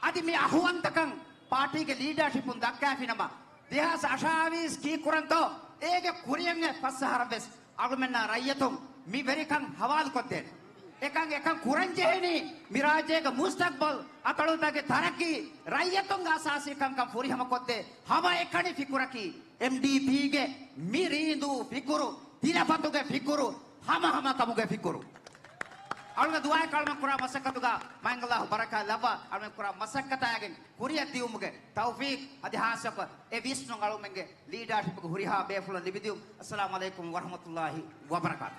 އަދި މި އަހުވަންތަކަން ޕާޓީގެ ލީޑަރޝިޕުން ދައްކާފިނަމަ، ދެހާސް އަށާވީސް ކީއްކުރަންތޯ، އޭގެ ކުރިއަށް އެ ފަސް އަހަރަށް ވެސް އަޅުމެންނާ ރައްޔިތުން މި ވެރިކަން ހަވާލުކޮށްދޭނެ. އެކަން އެކަން ކުރަން ޖެހެނީ މި ރާއްޖޭގެ މުސްތަޤްބަލް، އަތޮޅުތަކުގެ ތަރައްޤީ، ރައްޔިތުންގެ އަސާސީ ކަންކަން ފުރިހަމަ ކޮށްދޭ ހަމައެކަނި ފިކުރަކީ އެމްޑީޕީގެ މި ރީނދޫ ފިކުރު، ތިލަފަތުގެ ފިކުރު، ހަމަހަމަކަމުގެ ފިކުރު. އަޅުގަ ދުޢާއެއް އަޅުމެން ކުރާ މަސައްކަތުގަ މާތް ﷲ ބަރަކާތް ލައްވާ، އަޅުމެން ކުރާ މަސައްކަތާގެން ކުރިއަށް ދިއުމުގެ ތައުފީޤް އަދި ހާއްސަކޮށް އެ ވިސްނުން އަޅުމެންގެ ލީޑަރޝިޕްގެ ހުރިހާ ބޭފުޅަށް ލިބިދިއުން. އައްސަލާމު ޢަލައިކުމް ވަރަޙްމަތުﷲ ވަބަރަކާތު.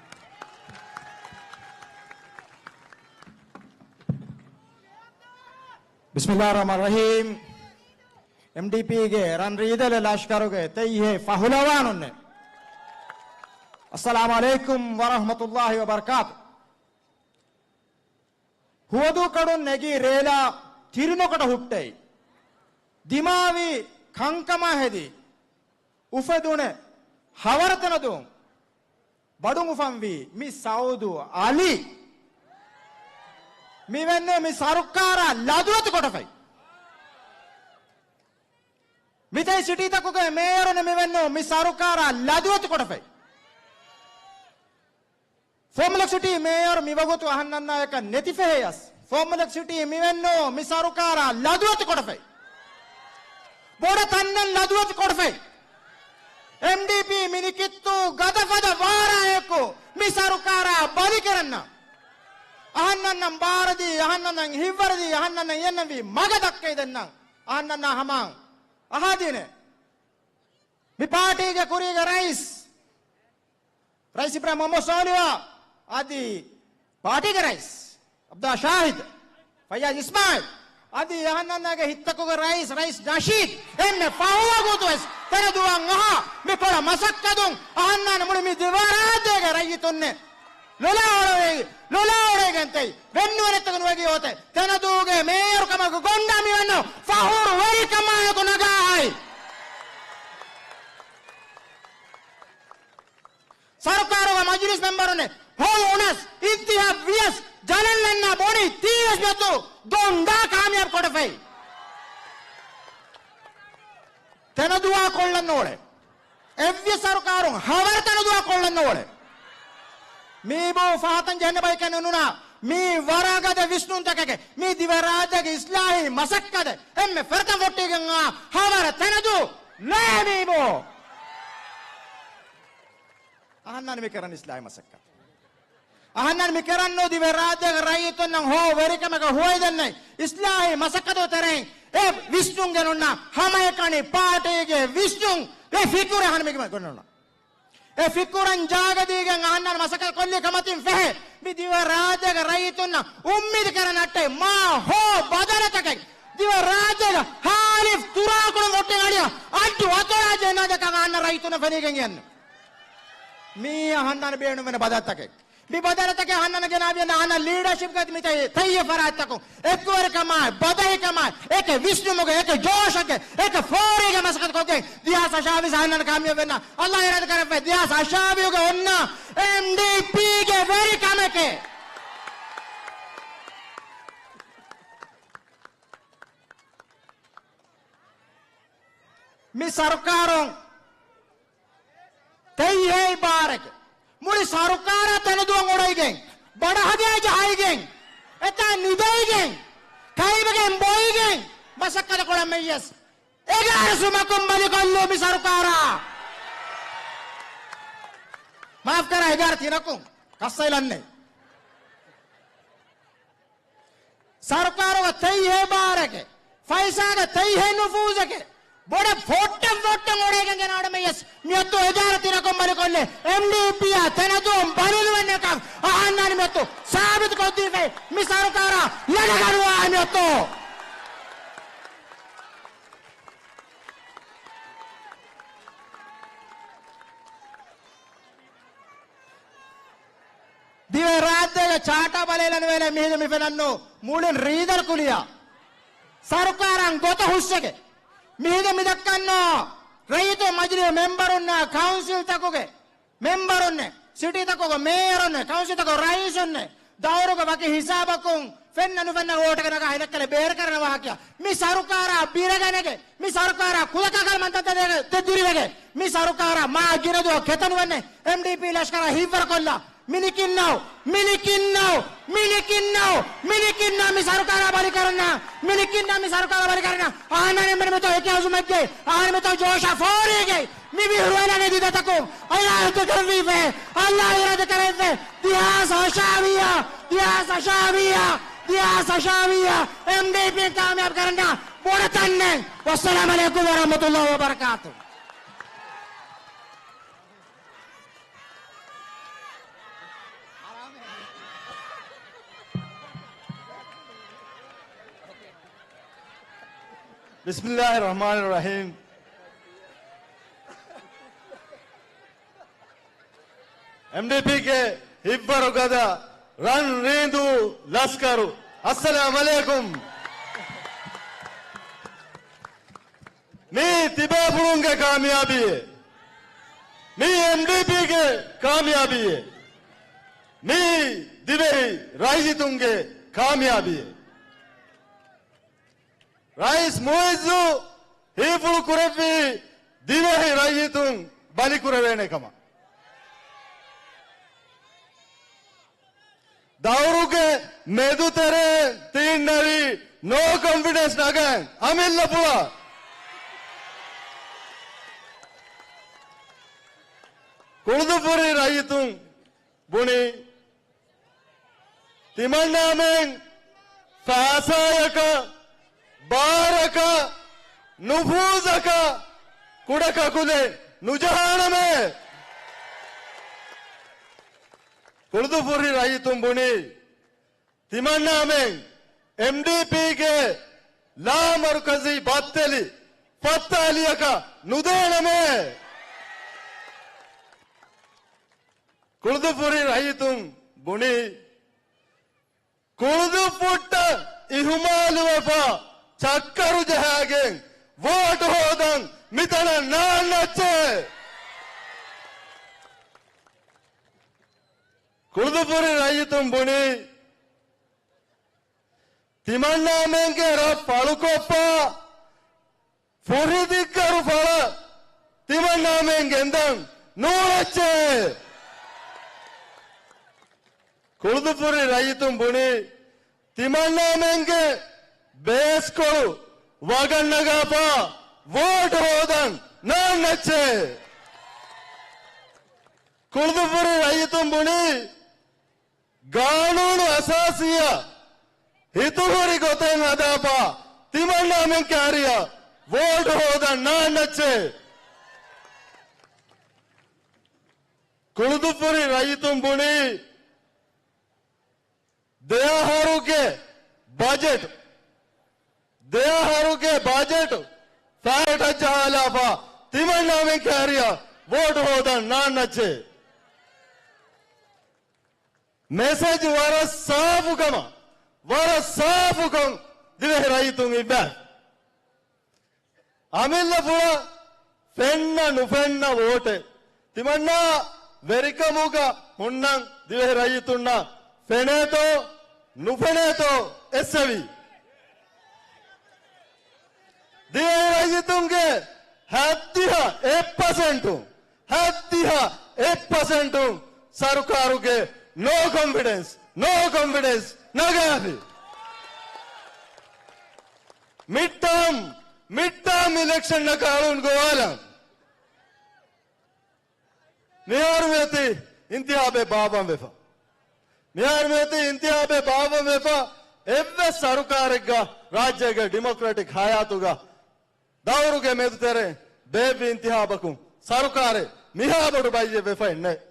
ބިސްމިﷲ ރަޙްމާން ރަޙީމް. އެމްޑީޕީގެ ރަން ރީދަލެއް ލަޝްކަރުގެ ތެއްހޭ ފަހުލަވާނުންނޭ. އައްސަލާމު ޢަލައިކުމް ވަރަޙްމަތުﷲ ވަބަރަކާތު. ހުވަދޫ ކަޑުން ނެގި ރޭލާ ތިރިނުކަޓަ ހުއްޓައި، ދިމާވި ކަންކަމާ ހެދި، އުފެދުނެ ހަވަރަ ތެނަދޫން ބަޑުން އުފަންވީ މި ސައުދު އަލީ. މިވެންނެވި މި ސަރުކާރާ ލަދުވެތި ކޮޓަފައި. މިތައް ސިޓީތަކުގެ މޭޔަރުން މިވެންނު މި ސަރުކާރާ ލަދުވެތި ކޮޓަފައި. ފޯމުލަކް ސިޓީ މޭޔަރު މިވަގުތު އަހަންނަންނާއެކަށް ނެތިފަހެޔަސް، ފޯމުލަކް ސިޓީ މިވެންނު މި ސަރުކާރާ ލަދުވެތި ކޮޓަފައި. ބޮޑަށް ތަންނަން ލަދުވެތި ކޮޓަފައި. އެމްޑީޕީ މިނިކިތު ގަދަފަދަ ވާރާއެކު މި ސަރުކާރާ ބަލިކެރަންނަ. އަހަންނަންނަށް ބާރަދީ، އަހަންނަންނަށް ހިއްވަރަދީ، އަހަންނަންނަށް އިންނަންވީ މަގަ ދައްކައިދެންނަން. އަހަންނަންނާ ހަމަ އަހާދީނެ. މި ޕާޓީގެ ކުރީގެ ރައީސް، ރައީސް އިބްރާހިމް މުހައްމަދު ޞާލިޙު އަދި ޕާޓީގެ ރައީސް އަބްދުﷲ ޝާހިދު، ފައްޔާޒް އިސްމާޢީލް އަދި އަހަންނަންނާގެ ހިތްތަކުގެ ރައީސް، ރައީސް ނަޝީދު، އެންމެ ފަހު ވަގުތު ވެސް ތެރެދުވަން އަހާ މި ކޮޅަށް މަސައްކަތުން އަހަންނާނެ މުޅި މި ދިވެހިރާއްޖޭގެ ރައްޔިތުންނެއް ލޮލާ އޮޅެވޭ، ލޮލާ އޮޅޭގެންތައް ވެންނުވެރިތަކުން ވެގި އޮތެ ތެނަދޫގެ މޭޔަރު ކަމަކު ގޮނޑާ މިވެންނު ފަހުރު ވެރިކަމާއެކު ނަގާ އައި. ސަރުކާރުގެ މަޖިލިސް މެމްބަރުންނެއް ހޮވުނަސް، އިންތިހާބް ވިޔަސް، ޖަލަންލަންނާ ބުނި ތީވެސް މެދު ގޮންޑާ ކާމިޔާބު ކޮޓަފައި. ތެނަދުވާ ކޮށްލަން ނޯޅެ. އެއްވިޔަސް ސަރުކާރުން ހަވަރަ ތެނަދުވާ ކޮށްލަން ނޯޅެ. މީބޯ ފަހަތަށް ޖެހެން ބައިކެއް ނުނުނާ. މީ ވަރަށް ގަދަ ވިސްނުންތަކެކެ. މީ ދިވެހިރާއްޖޭގެ އިސްލާހީ މަސައްކަތެއް. އެންމެ ފަރިތަން ފޮއްޓިގެން އާ ހަވަރަ ތެނަދޫ ނޭ މީބޯ. އަހަންނާނެ މި ކެރަން އިސްލާހީ މަސައްކަތް. އަހަންނާނެ މި ކެރަން ދިވެހިރާއްޖޭގެ ރައްޔިތުންނަށް ހޯ ވެރިކަމަކަށް ހުވައިދެންނެ އިސްލާހީ މަސައްކަތުގެ ތެރެއިން އެ ވިސްނުން ގެނުންނަ ހަމައެކަނި ޕާޓީގެ ވިސްނުން އެ ފިކުރެއް ހަނި މި ގެނުންނަ. އެ ފިކުރަށް ޖާގަދީގެން އަހަންނާނެ މަސައްކަތް ކޮށްލީ ކަމަތިން ފެހެ މި ދިވެހިރާއްޖޭގެ ރައްޔިތުންނަށް އުއްމީދު ކެރަން އައްޓެ މާ ހޯ ބަދަލުތަކެއް ދިވެހިރާއްޖޭގެ ހާލިފް ތުރާކުޅުން އޮއްޓި އަޅިއަށް އައްޑު އަތޮޅާ ޖެނާ ދަކަން އަހަންނަށް ރައްޔިތުންނަށް ފެނިގެން އިންނަ. މީ އަހަންނާނެ ބޭނުންވެން ބަދަލުތަކެއް. މި ބަދަލުތަކެއް އަހަންނާނެ ގެނާވިޔަން އަހަންނަށް ލީޑަރޝިޕްގަ މި ތައް، ތައްޔެ ފަރާތްތަކުން އެއްކުވެރިކަމާއި، ބަދަހިކަމާއި، އެކެއް ވިސްނުމުގެ، އެކެއް ޖޯޝެއްގެ، އެކެއް ފޯރީގެ މަސައްކަތް ކޮށްގެން ދެހާސް އަށާވީސް އަހަންނާނެ ކާމިޔާބު ވެންނަ. އަﷲ އިރާދަ ކުރެއްވި ދެހާސް އަށާވީހުގެ އޮންނަ އެމްޑީޕީގެ ވެރިކަމެކޭ. މި ސަރުކާރުން ތެއްހޭ ބާރެކެ މުޅި ސަރުކާރާ ތަނަދޫއަށް އުޅައިގެން، ބަޑަހަގާ ޖަހައިގެން، އެތާ ނިދައިގެން، ކައިވެގެން ބޮއިގެން މަސައްކަތަށް ކުޅަން މިއަސް އެގާރަ ސުމަކުން ބަލިކޮށްލޫ މި ސަރުކާރާ. މާފްކަރާ އެގާރަ ތިނަކުން ކައްސައިލަންނެ. ސަރުކާރުގެ ތެއް ހޭ ބާރެކެ، ފައިސާގެ ތެއް ހޭ ނުފޫޒެކެ، ބޮޑަށް ފޮއްޓަށް ފޮއްޓަށް އޮޅޭގެން ގެނައުޅެމެޔަސް މިއޮއްތޯ އެގާރަ ތިނަކުން ބަލިކޮށްލެ އެމްޑީޕީއާ ތެނަދޫ ބަލިލުވެންނެކަން އަހަންނާނި މިއޮއްތޯ ސާބިތުކޮށްދީފައި މި ސަރުކާރާ ލަޑަގަނުވާ މިއޮއްތޯ. ދިވެހި ރާއްޖޭގެ ޗާޓާ ބަލައިލަން ވޭނެ މިހިނދު މި ފެނަންނު މުޅިން ރީދަރ ކުލިއާ ސަރުކާރަށް ގޮތަށް ހުސްވެގެ މިހިނދު މި ދައްކަންނޯ ރައްޔިތު މަޖިލީހު މެމްބަރުންނާ ކައުންސިލްތަކުގެ މެމްބަރުންނެ، ސިޓީތަކުގެ މޭޔަރުންނެ، ކައުންސިލްތަކުގެ ރައީސުންނެ، ދައުރުގެ ވަކި ހިސާބަކުން ފެންނަ ނުފެންނަ ވޯޓެއްގެ ނަގާ ހިލައްކަލެ ބޭރަކަރަން ވާހަކަ މި ސަރުކާރާ ބިރަގަނެގެ، މި ސަރުކާރާ ކުލަކާކަލް މަންތަންތައް ދެ ދިރިވެގެ، މި ސަރުކާރާ މާ ގިނަދުވަ ކެތަނުވެންނެ އެމްޑީޕީ ލަޝްކަރާ ހިއްވަރުކޮށްލާ މިނިކިންނައު، މިނިކިންނައު، މިނިކިންނައު، މިނިކިންނައު މި ސަރުކާރާ ބަލިކަރަންނާ، މިނިކިންނައު މި ސަރުކާރާ ބަލިކަރަންނާ، އަހަންނާނި މި މިތޯ އެކި ހަޒުމެއްގެ، އަހަން މިތޯ ޖޯޝާ ފޯރީގެ، މި ވިހުރުވެލަނީ ދިދަތަކުން އައިލާ ދެކެރެވީފައި، އައިލާ އިރާދަ ކެރެވިފައި، ދިހާސް އަށާވިއްޔާ، ދިހާސް އަށާވިއްޔާ، ދިހާސް އަށާވިއްޔާ، އެމްޑީޕީ ކާމިޔާބު ކަރަންނާ ބޮޑަތަންނެއް. ވައްސަލާމް ޢަލައިކުމް ވަރަޙްމަތުﷲި ވަބަރަކާތުހު. ބިސްމިﷲިއްރަޙްމާނިއްރަޙީމް. އެމްޑީޕީގެ ހިތްވަރުގަދަ ރަން ރީނދޫ ލަސްކަރު، އައްސަލާމް ޢަލައިކުމް. މީ ތިބޭފުޅުންގެ ކާމިޔާބީއެއް. މީ އެމްޑީޕީގެ ކާމިޔާބީއެއް. މީ ދިވެހި ރައްޔިތުންގެ ކާމިޔާބީއެއް. ރައީސް މުޢިއްޒު ހީފުޅު ކުރެއްވީ ދިވެހި ރައްޔިތުން ބަލިކުރެވޭނެ ކަމަށް. ދައުރުގެ މެދުތެރެއިން ތީންނެވި ނޯ ކޮންފިޑެންސް ނަގައިން އަމިއްލަ ފުޅާ. ކުޅުދުއްފުށި ރައްޔިތުން ބުނީ، ތިމަންނާމެން ފައިސާޔަކަށް، ބާރަކަށް، ނުފޫޒަކަށް ކުޑަކަކުލެއް ނުޖަހާނަމޭ. ކުޅުދުއްފުށި ރައްޔިތުން ބުނީ، ތިމަންނާމެން އެމްޑީޕީގެ ލާމަރުކަޒީ ބައްތެލި ފައްތާލިއަކަށް ނުދޭނަމޭ. ކުޅުދުއްފުށި ރައްޔިތުން ބުނީ، ކުޅުދުއްފުށްޓަށް އިހުމާލުވެފަ ޗައްކަރު ޖަހާގެން ވޯޓު ހޯދަން މިތަނަށް ނާންނައްޗޭ. ކުޅުދުއްފުށި ރައްޔިތުން ބުނީ، ތިމަންނާމެންގެ ރަށް ފަޅުކޮށްފަ ފުރިދިއްކަރު ފަޅަށް ތިމަންނާމެން ގެންދަން ނޫޅެއްޗޭ. ކުޅުދުއްފުށި ރައްޔިތުން ބުނީ، ތިމަންނާމެންގެ ބޭސްކޮޅު ވަގަށް ނަގާފަ ވޯޓު ހޯދަން ނާންނައްޗޭ. ކުޅުދުއްފުށި ރައްޔިތުން ބުނީ، ގާނޫނު އަސާސީއަށް ހިތުހުރި ގޮތެއް ހަދާފަ ތިމަންނާމެން ކާރިއަށް ވޯޓު ހޯދަން ނާންނައްޗޭ. ކުޅުދުއްފުށި ރައްޔިތުން ބުނީ، ދެއަހަރުގެ ބަޖެޓް، ދެއަހަރުގެ ބަޖެޓް ފައިޓަށް ޖަހާލާފަ ތިމަންނާމެން ކާރިއަށް ވޯޓު ހޯދަން ނާންނައްޗޭ. މެސެޖް ވަރަށް ސާފުކަމަށް، ވަރަށް ސާފުކޮށް ދިވެހި ރައްޔިތުން އިއްވާ. އަމިއްލަ ފުޅަށް ފެންނަ ނުފެންނަ ވޯޓެއް ތިމަންނާ ވެރިކަމުގަ ހުންނަން ދިވެހި ރައްޔިތުންނަށް ފެނޭތޯ ނުފެނޭތޯ އެއްސެވީ. ދިވެހި ރައްޔިތުންގެ ހައްދިހަ އެއް ޕަސެންޓު، ހައްދިހަ އެއް ޕަސެންޓު ސަރުކާރުގެ ނޯ ކޮންފިޑެންސް، ނޯ ކޮންފިޑެންސް ނަގާފި. މިޑްޓާމް، މިޑްޓާމް އިލެކްޝަންއަކަށް އަޅުން ގޮވާލަން. މިހާރު މިއޮތީ އިންތިހާބެއް ބާއްވަން ވެފަ. މިހާރު މިއޮތީ އިންތިހާބެއް ބާއްވަން ވެފަ. އެއްވެސް ސަރުކާރެއްގަ ރާއްޖޭގެ ޑިމޮކްރެޓިކް ހަޔާތުގަ ދައުރުގެ މެދުތެރެ ބޭއްވި އިންތިހާބަކުން ސަރުކާރެއް މިހާބޮޑު ބައްޔެއް ވެފައެއް ނެތް.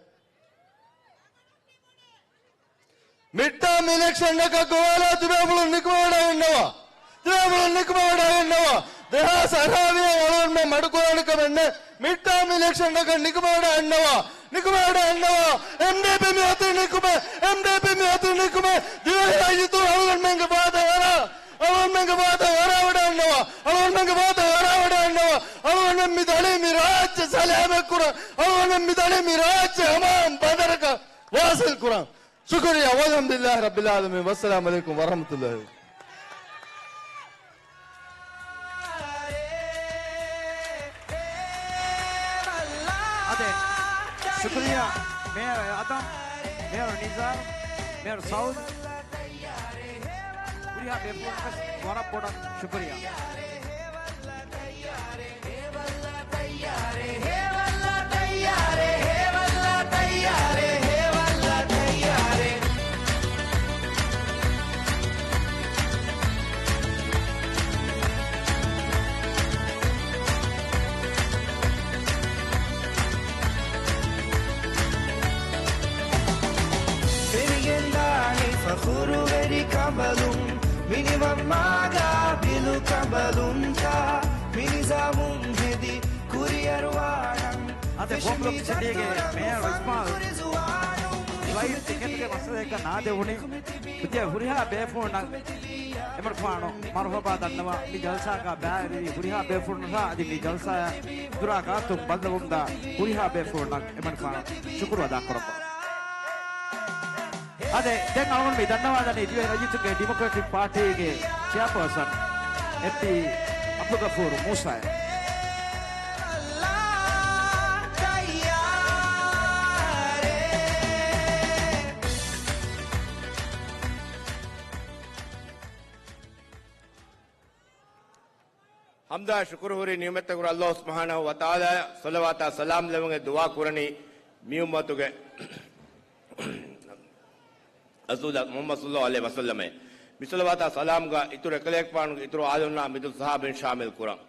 މިޑްޓާމް އިލެކްޝަންއަކަށް ގޮވާލާ ތިބޭފުޅުން ނިކުމެވަޑައިގަންނަވާ. ތިބޭފުޅުން ނިކުމެވަޑައިގަންނަވާ. ދެހާސް އަށާވިހަ އަޅުގަނޑުމެން މަޑުކުރާނެ ކަމެއް ނެތް. މިޑްޓާމް އިލެކްޝަންއަކަށް ނިކުމެވަޑައިގަންނަވާ. ނިކުމެވަޑައިގަންނަވާ. އެމްޑީޕީ މިއޮތީ ނިކުމެ. އެމްޑީޕީ މިއޮތީ ނިކުމެ. ދިވެހި ރައްޔިތުން އަޅުގަނޑުމެންގެ ވާދަ އަރާ، އަޅުގަނޑުމެންގެ ވާދަ އަރާވަޑައިގަންނަވާ. އަޅުގަނޑުމެންގެ ވާދަ އަރާވަޑައިގަންނަވާ. އަޅުގަނޑުމެން މި ދަނީ މި ރާއްޖެ ސަލާމަތްކުރަން. އަޅުގަނޑުމެން މި ދަނީ މި ރާއްޖެ އަމާން ބަނދަރަކަށް ވާސިލް ކުރަން. ޝުކުރިއްޔާ. ވަލްޙަމްދުލިއްލާހި ރައްބިލް ޢާލަމީން. ވައްސަލާމު ޢަލައިކުމް ވަރަޙްމަތުﷲ. އާދެ، ޝުކުރިއްޔާ. މޭޔަރ އަދަމް، މޭޔަރ ނިޒާރް، މޭޔަރ ސައުދް، ހުރިހާ ބޭފުޅުން ވެސް ވަރަށް ބޮޑަށް ޝުކުރިއްޔާ. ފެނިގެންދާނީ ފަޚުރުވެރި ކަނބަލުން، މިނިވަން މާގާ ބިލު ކަނބަލުންތާ، މިނިޒާމުން ހެދި ކުރިއަރުވާނަން. އަދި ކޮންފޮކް ސިޓީގެ މޭޔަރ އިސްމާއިލް ފްލައިޓް ޓިކެޓުގެ މައްސަލައެއްގަ ނާދެވުނީ. މިދިޔަ ހުރިހާ ބޭފުޅުންނަށް އެމަނިކުފާނު މަރުޙަބާ ދަންނަވާ، މި ޖަލްސާގަ ބައިވެރިވި ހުރިހާ ބޭފުޅުންނަށާ އަދި މި ޖަލްސާއަށް ދުރާ ގާތުން ބައްލަވަމުންދާ ހުރިހާ ބޭފުޅުންނަށް އެމަނިކުފާނު ޝުކުރު އަދާކުރައްވާ. އާދެ، ދެން އަޅުގަނޑު މި ދަންނަވާލަނީ ދިވެހި ރައްޔިތުންގެ ޑިމޮކްރެޓިކް ޕާޓީގެ ޗެއާޕާސަން އެމްޕީ ޢަބްދުލްޣަފޫރު މޫސާއަށް. ޙަމްދާ ޝުކުރު ހުރި ނިޢުމަތްތަކުރު ﷲ ސުބްޙާނަހޫ ވަތަޢާލާ، ޞަލަވާތާ ސަލާމް ލެވުން ދުޢާ ކުރަނީ މި އުއްމަތުގެ ރަސޫލާ މުޙައްމަދު ޞައްލަﷲ ޢަލައިހި ވަސައްލަމަށް. މި ޞަލަވާތާ ސަލާމްގަ އިތުރު އެކަލޭގެފާނުގެ އިތުރު އާލުންނާ މިދު ޞަޙާބީން ޝާމިލް ކުރަން.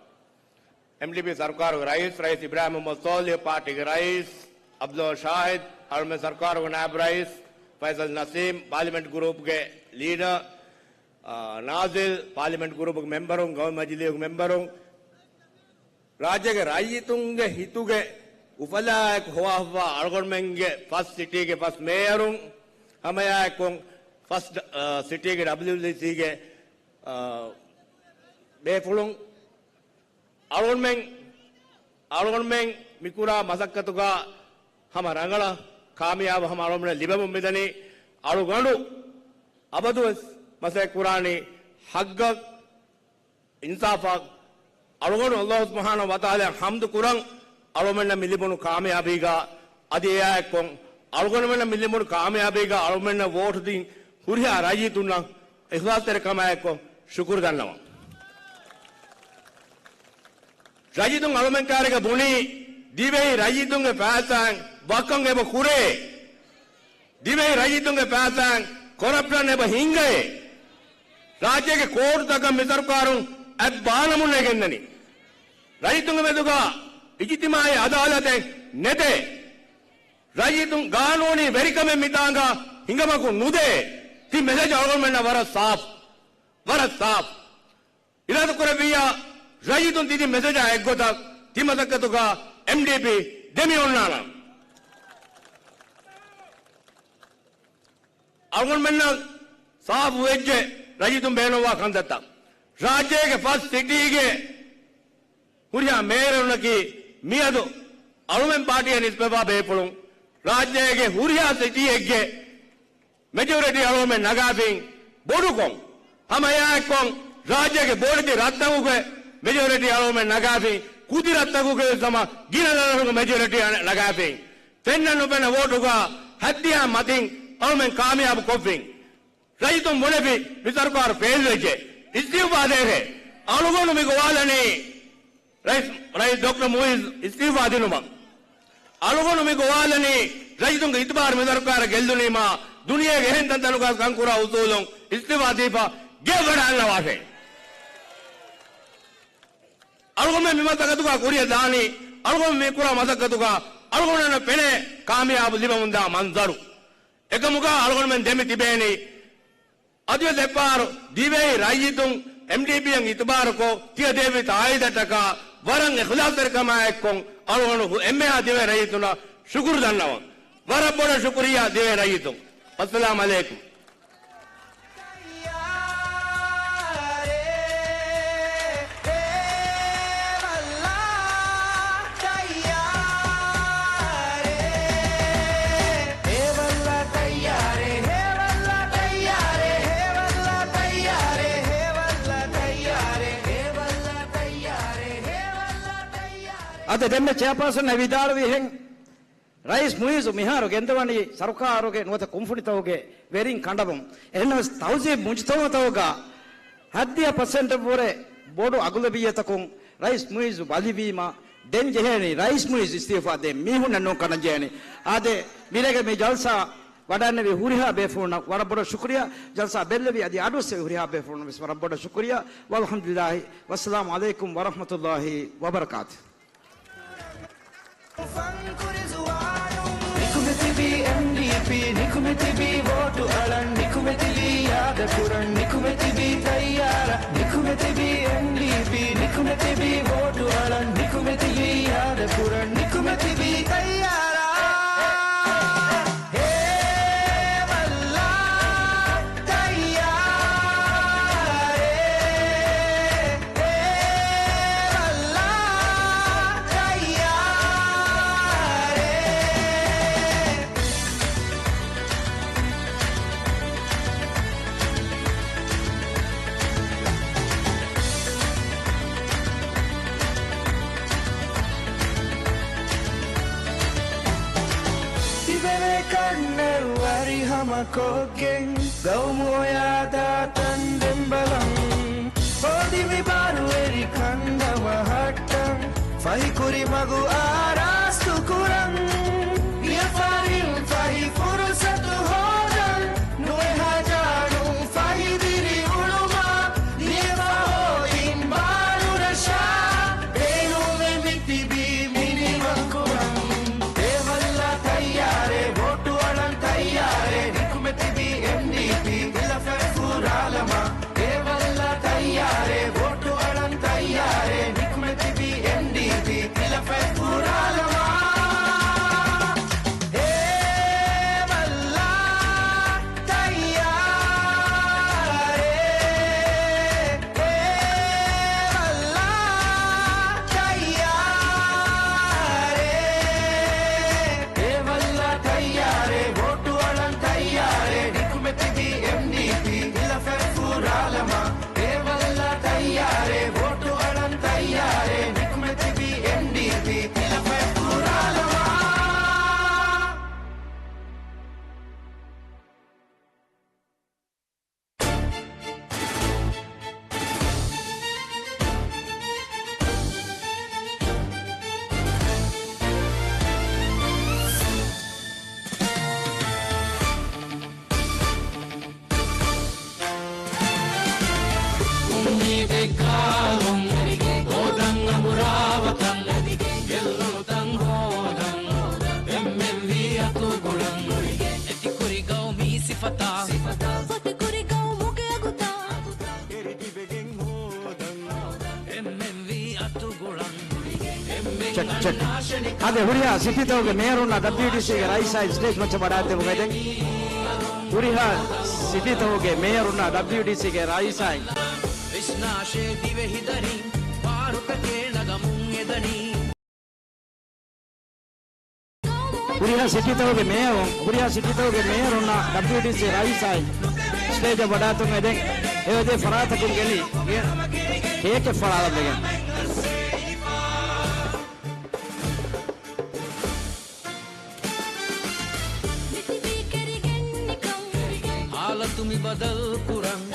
އެމްޑީޕީ ސަރުކާރުގެ ރައީސް، ރައީސް އިބްރާހިމް މުޙައްމަދު ޞާލިޙު، ޕާޓީގެ ރައީސް ޢަބްދުﷲ ޝާހިދު، އަޅުމެން ސަރުކާރުގެ ނާއިބު ރައީސް ފައިސަލް ނަސީމް، ޕާލިމެންޓް ގްރޫޕްގެ ލީޑަރ، އާ، ނާޒިލް، ޕާލިމެންޓް ގްރޫޕްގެ މެމްބަރުން، ގައުމީ މަޖިލީހުގެ މެމްބަރުން، ރާއްޖޭގެ ރައްޔިތުންގެ ހިތުގެ އުފަލާއެކު ހޮވާފައިވާ އަޅުގަނޑުމެންގެ ފަސް ސިޓީގެ ފަސް މޭޔަރުން، ހަމައެއާއެކު ފަސް، އާ، ސިޓީގެ ޑަބްލިއުޑީސީގެ، އާ، ބޭފުޅުން، އަޅުގަނޑުމެން، އަޅުގަނޑުމެން މިކުރާ މަސައްކަތުގަ ހަމަ ރަނގަޅަށް ކާމިޔާބު ހަމަ އަޅުގަނޑުމެން ލިބެމުން މިދަނީ. އަޅުގަނޑު އަބަދުވެސް މަސައްކަތް ކުރާނީ ޙައްޤަށް، އިންސާފަށް. އަޅުގަނޑު ﷲ ސުބްޙާނަހޫ ވަތަޢާލާއަށް ޙަމްދު ކުރަން، އަޅުގަނޑުމެންނަށް މި ލިބުނު ކާމިޔާބީގަ، އަދި އެއާއެއްކޮށް އަޅުގަނޑުމެންނަށް މި ލިބުނު ކާމިޔާބީގަ އަޅުގަނޑުމެންނަށް ވޯޓު ދިން ހުރިހާ ރައްޔިތުންނަށް އިޚްލާޞްތެރިކަމާއެކު ޝުކުރު ދަންނަވަން. ރައްޔިތުން އަޅުމެން ކާރިގަ ބުނީ، ދިވެހި ރައްޔިތުންގެ ފައިސާއިން ވައްކަން އެބަ ކުރޭ. ދިވެހި ރައްޔިތުންގެ ފައިސާއިން ކޮރަޕްޝަން އެބަ ހިންގައޭ. ރާއްޖޭގެ ކޯޓުތަކަށް މި ސަރުކާރުން އަތް ބާނަމުން ނެގެންދަނީ. ރައްޔިތުންގެ މެދުގަ އިޖްތިމާޢީ އަދާލަތެއް ނެތޭ. ރައްޔިތުން ގާނޫނީ ވެރިކަމެއް މިތާނގަ ހިނގަމަކު ނުދޭ. ތި މެސެޖް އަޅުގަނޑުމެންނަށް ވަރަށް ސާފު. ވަރަށް ސާފު. އިރާދަކުރެއްވިއްޔާ، ރައްޔިތުން ތި ދިން މެސެޖާ އެއްގޮތަށް ތި މަސައްކަތުގަ އެމްޑީޕީ ދެމި އޮންނާނަން. އަޅުގަނޑުމެންނަށް ސާފު ވެއްޖެ ރައްޔިތުން ބޭނުންވާ ކަންތައްތައް. ރާއްޖޭގެ ފަސް ސިޓީގެ ހުރިހާ މޭޔަރުންނަކީ މިއަދު އަޅުމެން ޕާޓީއަށް ނިސްބަތްވާ ބޭފުޅުން. ރާއްޖޭގެ ހުރިހާ ސިޓީއެއްގެ މެޖޯރިޓީ އަޅުގަނޑުމެން ނަގާފިން ބޮޑުކޮށް، ހަމައެއާއެއްކޮށް ރާއްޖޭގެ ބޮޑެތި ރަށްތަކުގެ މެޖޯރިޓީ އަޅުގަނޑުމެން ނަގާފިން، ކުދި ރަށްތަކުގެ ވެސް ހަމަ ގިނަ ރަށްރަށުގެ މެޖޯރިޓީ ނަގާފިން. ފެންނަ ނުފެންނަ ވޯޓުގަ ހައްދިޔާ މަތިން އަޅުމެން ކާމިޔާބު ކޮށްފިން. ރައްޔިތުން ބުނެފި، މި ސަރުކާރު ފެއިލް ވެއްޖެ. އިސްތިއުފާ ދޭހޭ. އަޅުގަނޑު މި ގޮވާލަނީ ރައީސް، ރައީސް ޑޮކްޓަރ މުއިއްޒު އިސްތިއުފާ ދިނުމަށް. އަޅުގަނޑު މި ގޮވާލަނީ ރައްޔިތުންގެ އިތުބާރު މި ސަރުކާރަށް ގެއްލުނީމާ، ދުނިޔޭގެ އެހެން ތަންތަނުގަ ކަންކުރާ އުސޫލުން އިސްތިއުފާ ދީފަ ގެއަށް ވަޑައަންނަވާށޭ. އަޅުގަނޑުމެން މި މަސައްކަތުގަ ކުރިއަށް ދާނީ، އަޅުގަނޑު މި ކުރާ މަސައްކަތުގަ އަޅުގަނޑުމެންނަށް ފެނޭ ކާމިޔާބު ލިބެމުންދާ މަންޒަރު. އެކަމުގަ އަޅުގަނޑުމެން ދެމި ތިބޭނީ، އަދިވެސް އެއްފަހަރު ދިވެހި ރައްޔިތުން އެމްޑީޕީއަށް އިތުބާރުކޮށް، ތިޔަ ދެއްވި ތާއީދަށްޓަކާ ވަރަށް އިޚްލާޞްތެރިކަމާއެއްކޮށް، އަޅުގަނޑު އެންމެހާ ދިވެހި ރައްޔިތުންނަށް ޝުކުރު ދަންނަވަން. ވަރަށް ބޮޑަށް ޝުކުރިއްޔާ ދިވެހި ރައްޔިތުން. އައްސަލާމް ޢަލައިކުމް. އަދި ދެންމެ ޗެއާޕާސަން ވިދާޅުވިހެން، ރައީސް މުއިއްޒު މިހާރު ގެންދަވަނީ ސަރުކާރުގެ ނުވަތަ ކުންފުނިތަކުގެ ވެރިން ކަނޑަވުން. އެހެންނަމަވެސް ތަހުޒީބު މުޖުތަމަޢުތަކުގަ ހައްދިހަ ޕަސެންޓަށްވުރެ ބޮޑު އަޣުލަބިއްޔަތަކުން ރައީސް މުއިއްޒު ބަލިވީމަ، ދެން ޖެހޭނީ ރައީސް މުއިއްޒު އިސްތިއުފާ ދޭން، މީހުންނަށް ނޫން ކަނޑަން ޖެހޭނީ. އާދެ، މިރޭގެ މި ޖަލްސާ ވަޑައިންނެވި ހުރިހާ ބޭފުޅުންނަށް ވަރަށް ބޮޑަށް ޝުކުރިއްޔާ. ޖަލްސާ ބެއްލެވި އަދި އަޑުއެއްސެވި ހުރިހާ ބޭފުޅުންނަށް ވެސް ވަރަށް ބޮޑަށް ޝުކުރިއްޔާ. ވަލްޙަމްދުލިއްލާހި. ވައްސަލާމް ޢަލައިކުމް ވަރަޙްމަތުﷲ ވަބަރަކާތު. ނިކުމެތިބީ އެމްޑީޕީ، ނިކުމެތިބީ ވޯޓު އަޅަން، ނިކުމެތިބީ އާދަކުރަން، ނިކުމެތިބީ ތައްޔާރަށް، ނިކުމެތިބީ އެމްޑީޕީ، ނިކުމެތިބީ ވޯޓު އަޅަން، ނިކުމެތިބީ އާދަކުރަން، ނިކުމެތިބީ ތައްޔާރަށް. ހޭވައްލާ ތައްޔާރޭ، ހޭވައްލާ ތައްޔާރޭ. ތިބެވޭ ކަންނެއް ވަރިހަމަކޮށްގެން، ގައުމު އޮޔާދާ ތަން ދެން ބަލަން. ހޯދި މި ބާރުވެރި ކަންކަމަށް ހައްޓަން، ފަހި ކުރިމަގު އާރާސްތު ކުރަން. ވިޔަފާރިން ފަހި ފުރުސަތު ހޯދަން، ނުވެ ހަޒާރުން ފަހި ދިރި އުޅުމަށް، ލިޔެފަ ހޯދިން ބާރު ރަށާ. ބޭނުމެއް މި ތިބީ މިނިވަން ކުރަން. ހޭވައްލާ ތައްޔާރޭ، ވޯޓު އަޅަން ތައްޔާރޭ، ނިކުމެތިބީ އެމްޑީޕީ ހިލަފަށް ފުރާލަމާ. ހޭވައްލާ ތައްޔާރޭ، ވޯޓު އަޅަން ތައްޔާރޭ، ނިކުމެތިބީ އެމްޑީޕީ ހިލަފަށް ފުރާލަމާ. ހޭވައްލާ ތައްޔާރޭ، ހޭވައްލާ ތައްޔާރޭ، ހޭވައްލާ ތައްޔާރޭ، ވޯޓު އަޅަން ތައްޔާރޭ، ނިކުމެތިބީ އެމްޑީޕީ ހިލަފަށް ފުރާލަމާ. ހޭވައްލާ ތައްޔާރޭ، ވޯޓު އަޅަން ތައްޔާރޭ، ނިކުމެތިބީ އެމްޑީޕީ ހިލަފަށް ފުރާލަމާ. އުއްމީދެއްގާ ހޮން ހޯދަން އަނބުރާވަތަން، ގެއްލުނު ތަން ހޯދަން، އެމްއެމްވީ އަތުގުޅަން. އެތިކުރި ގައުމީ ސިފަތާ، ފޮތިކުރި ގައުމުގެ އަގުތާ، އެމްއެމްވީ އަތުގުޅަން. ޗެކް، ޗެކް. އާދެ، ހުރިހާ ސިޓީތަކުގެ މޭޔަރުންނާ ޑަބްލިއުޑީސީގެ ރައީސާއި ސްޓޭޖް މައްޗަށް ވަޑާއެދެމުން އެދެން. ހުރިހާ ސިޓީތަކުގެ މޭޔަރުންނާ ޑަބްލިއުޑީސީގެ ރައީސާއި. ވިސްނާށޭ ދިވެހި ދަރިން، ބާރުތަކެއް ނަގަމުން އެދަނީ. ހުރިހާ ސިޓީތަކުގެ މޭޔަރުން، ހުރިހާ ސިޓީތަކުގެ މޭޔަރުންނާ ޑަބްލިއުޑީސީ ރައީސާއި ސްޓޭޖަށް ވަޑާއިގަތުމަށް އެދެން. އެ އޮތީ ފަރާތަކުން ގެންނަ ކޭކެއް ފަޅާލަން ވެގެން. ބަދަލު ކުރަން.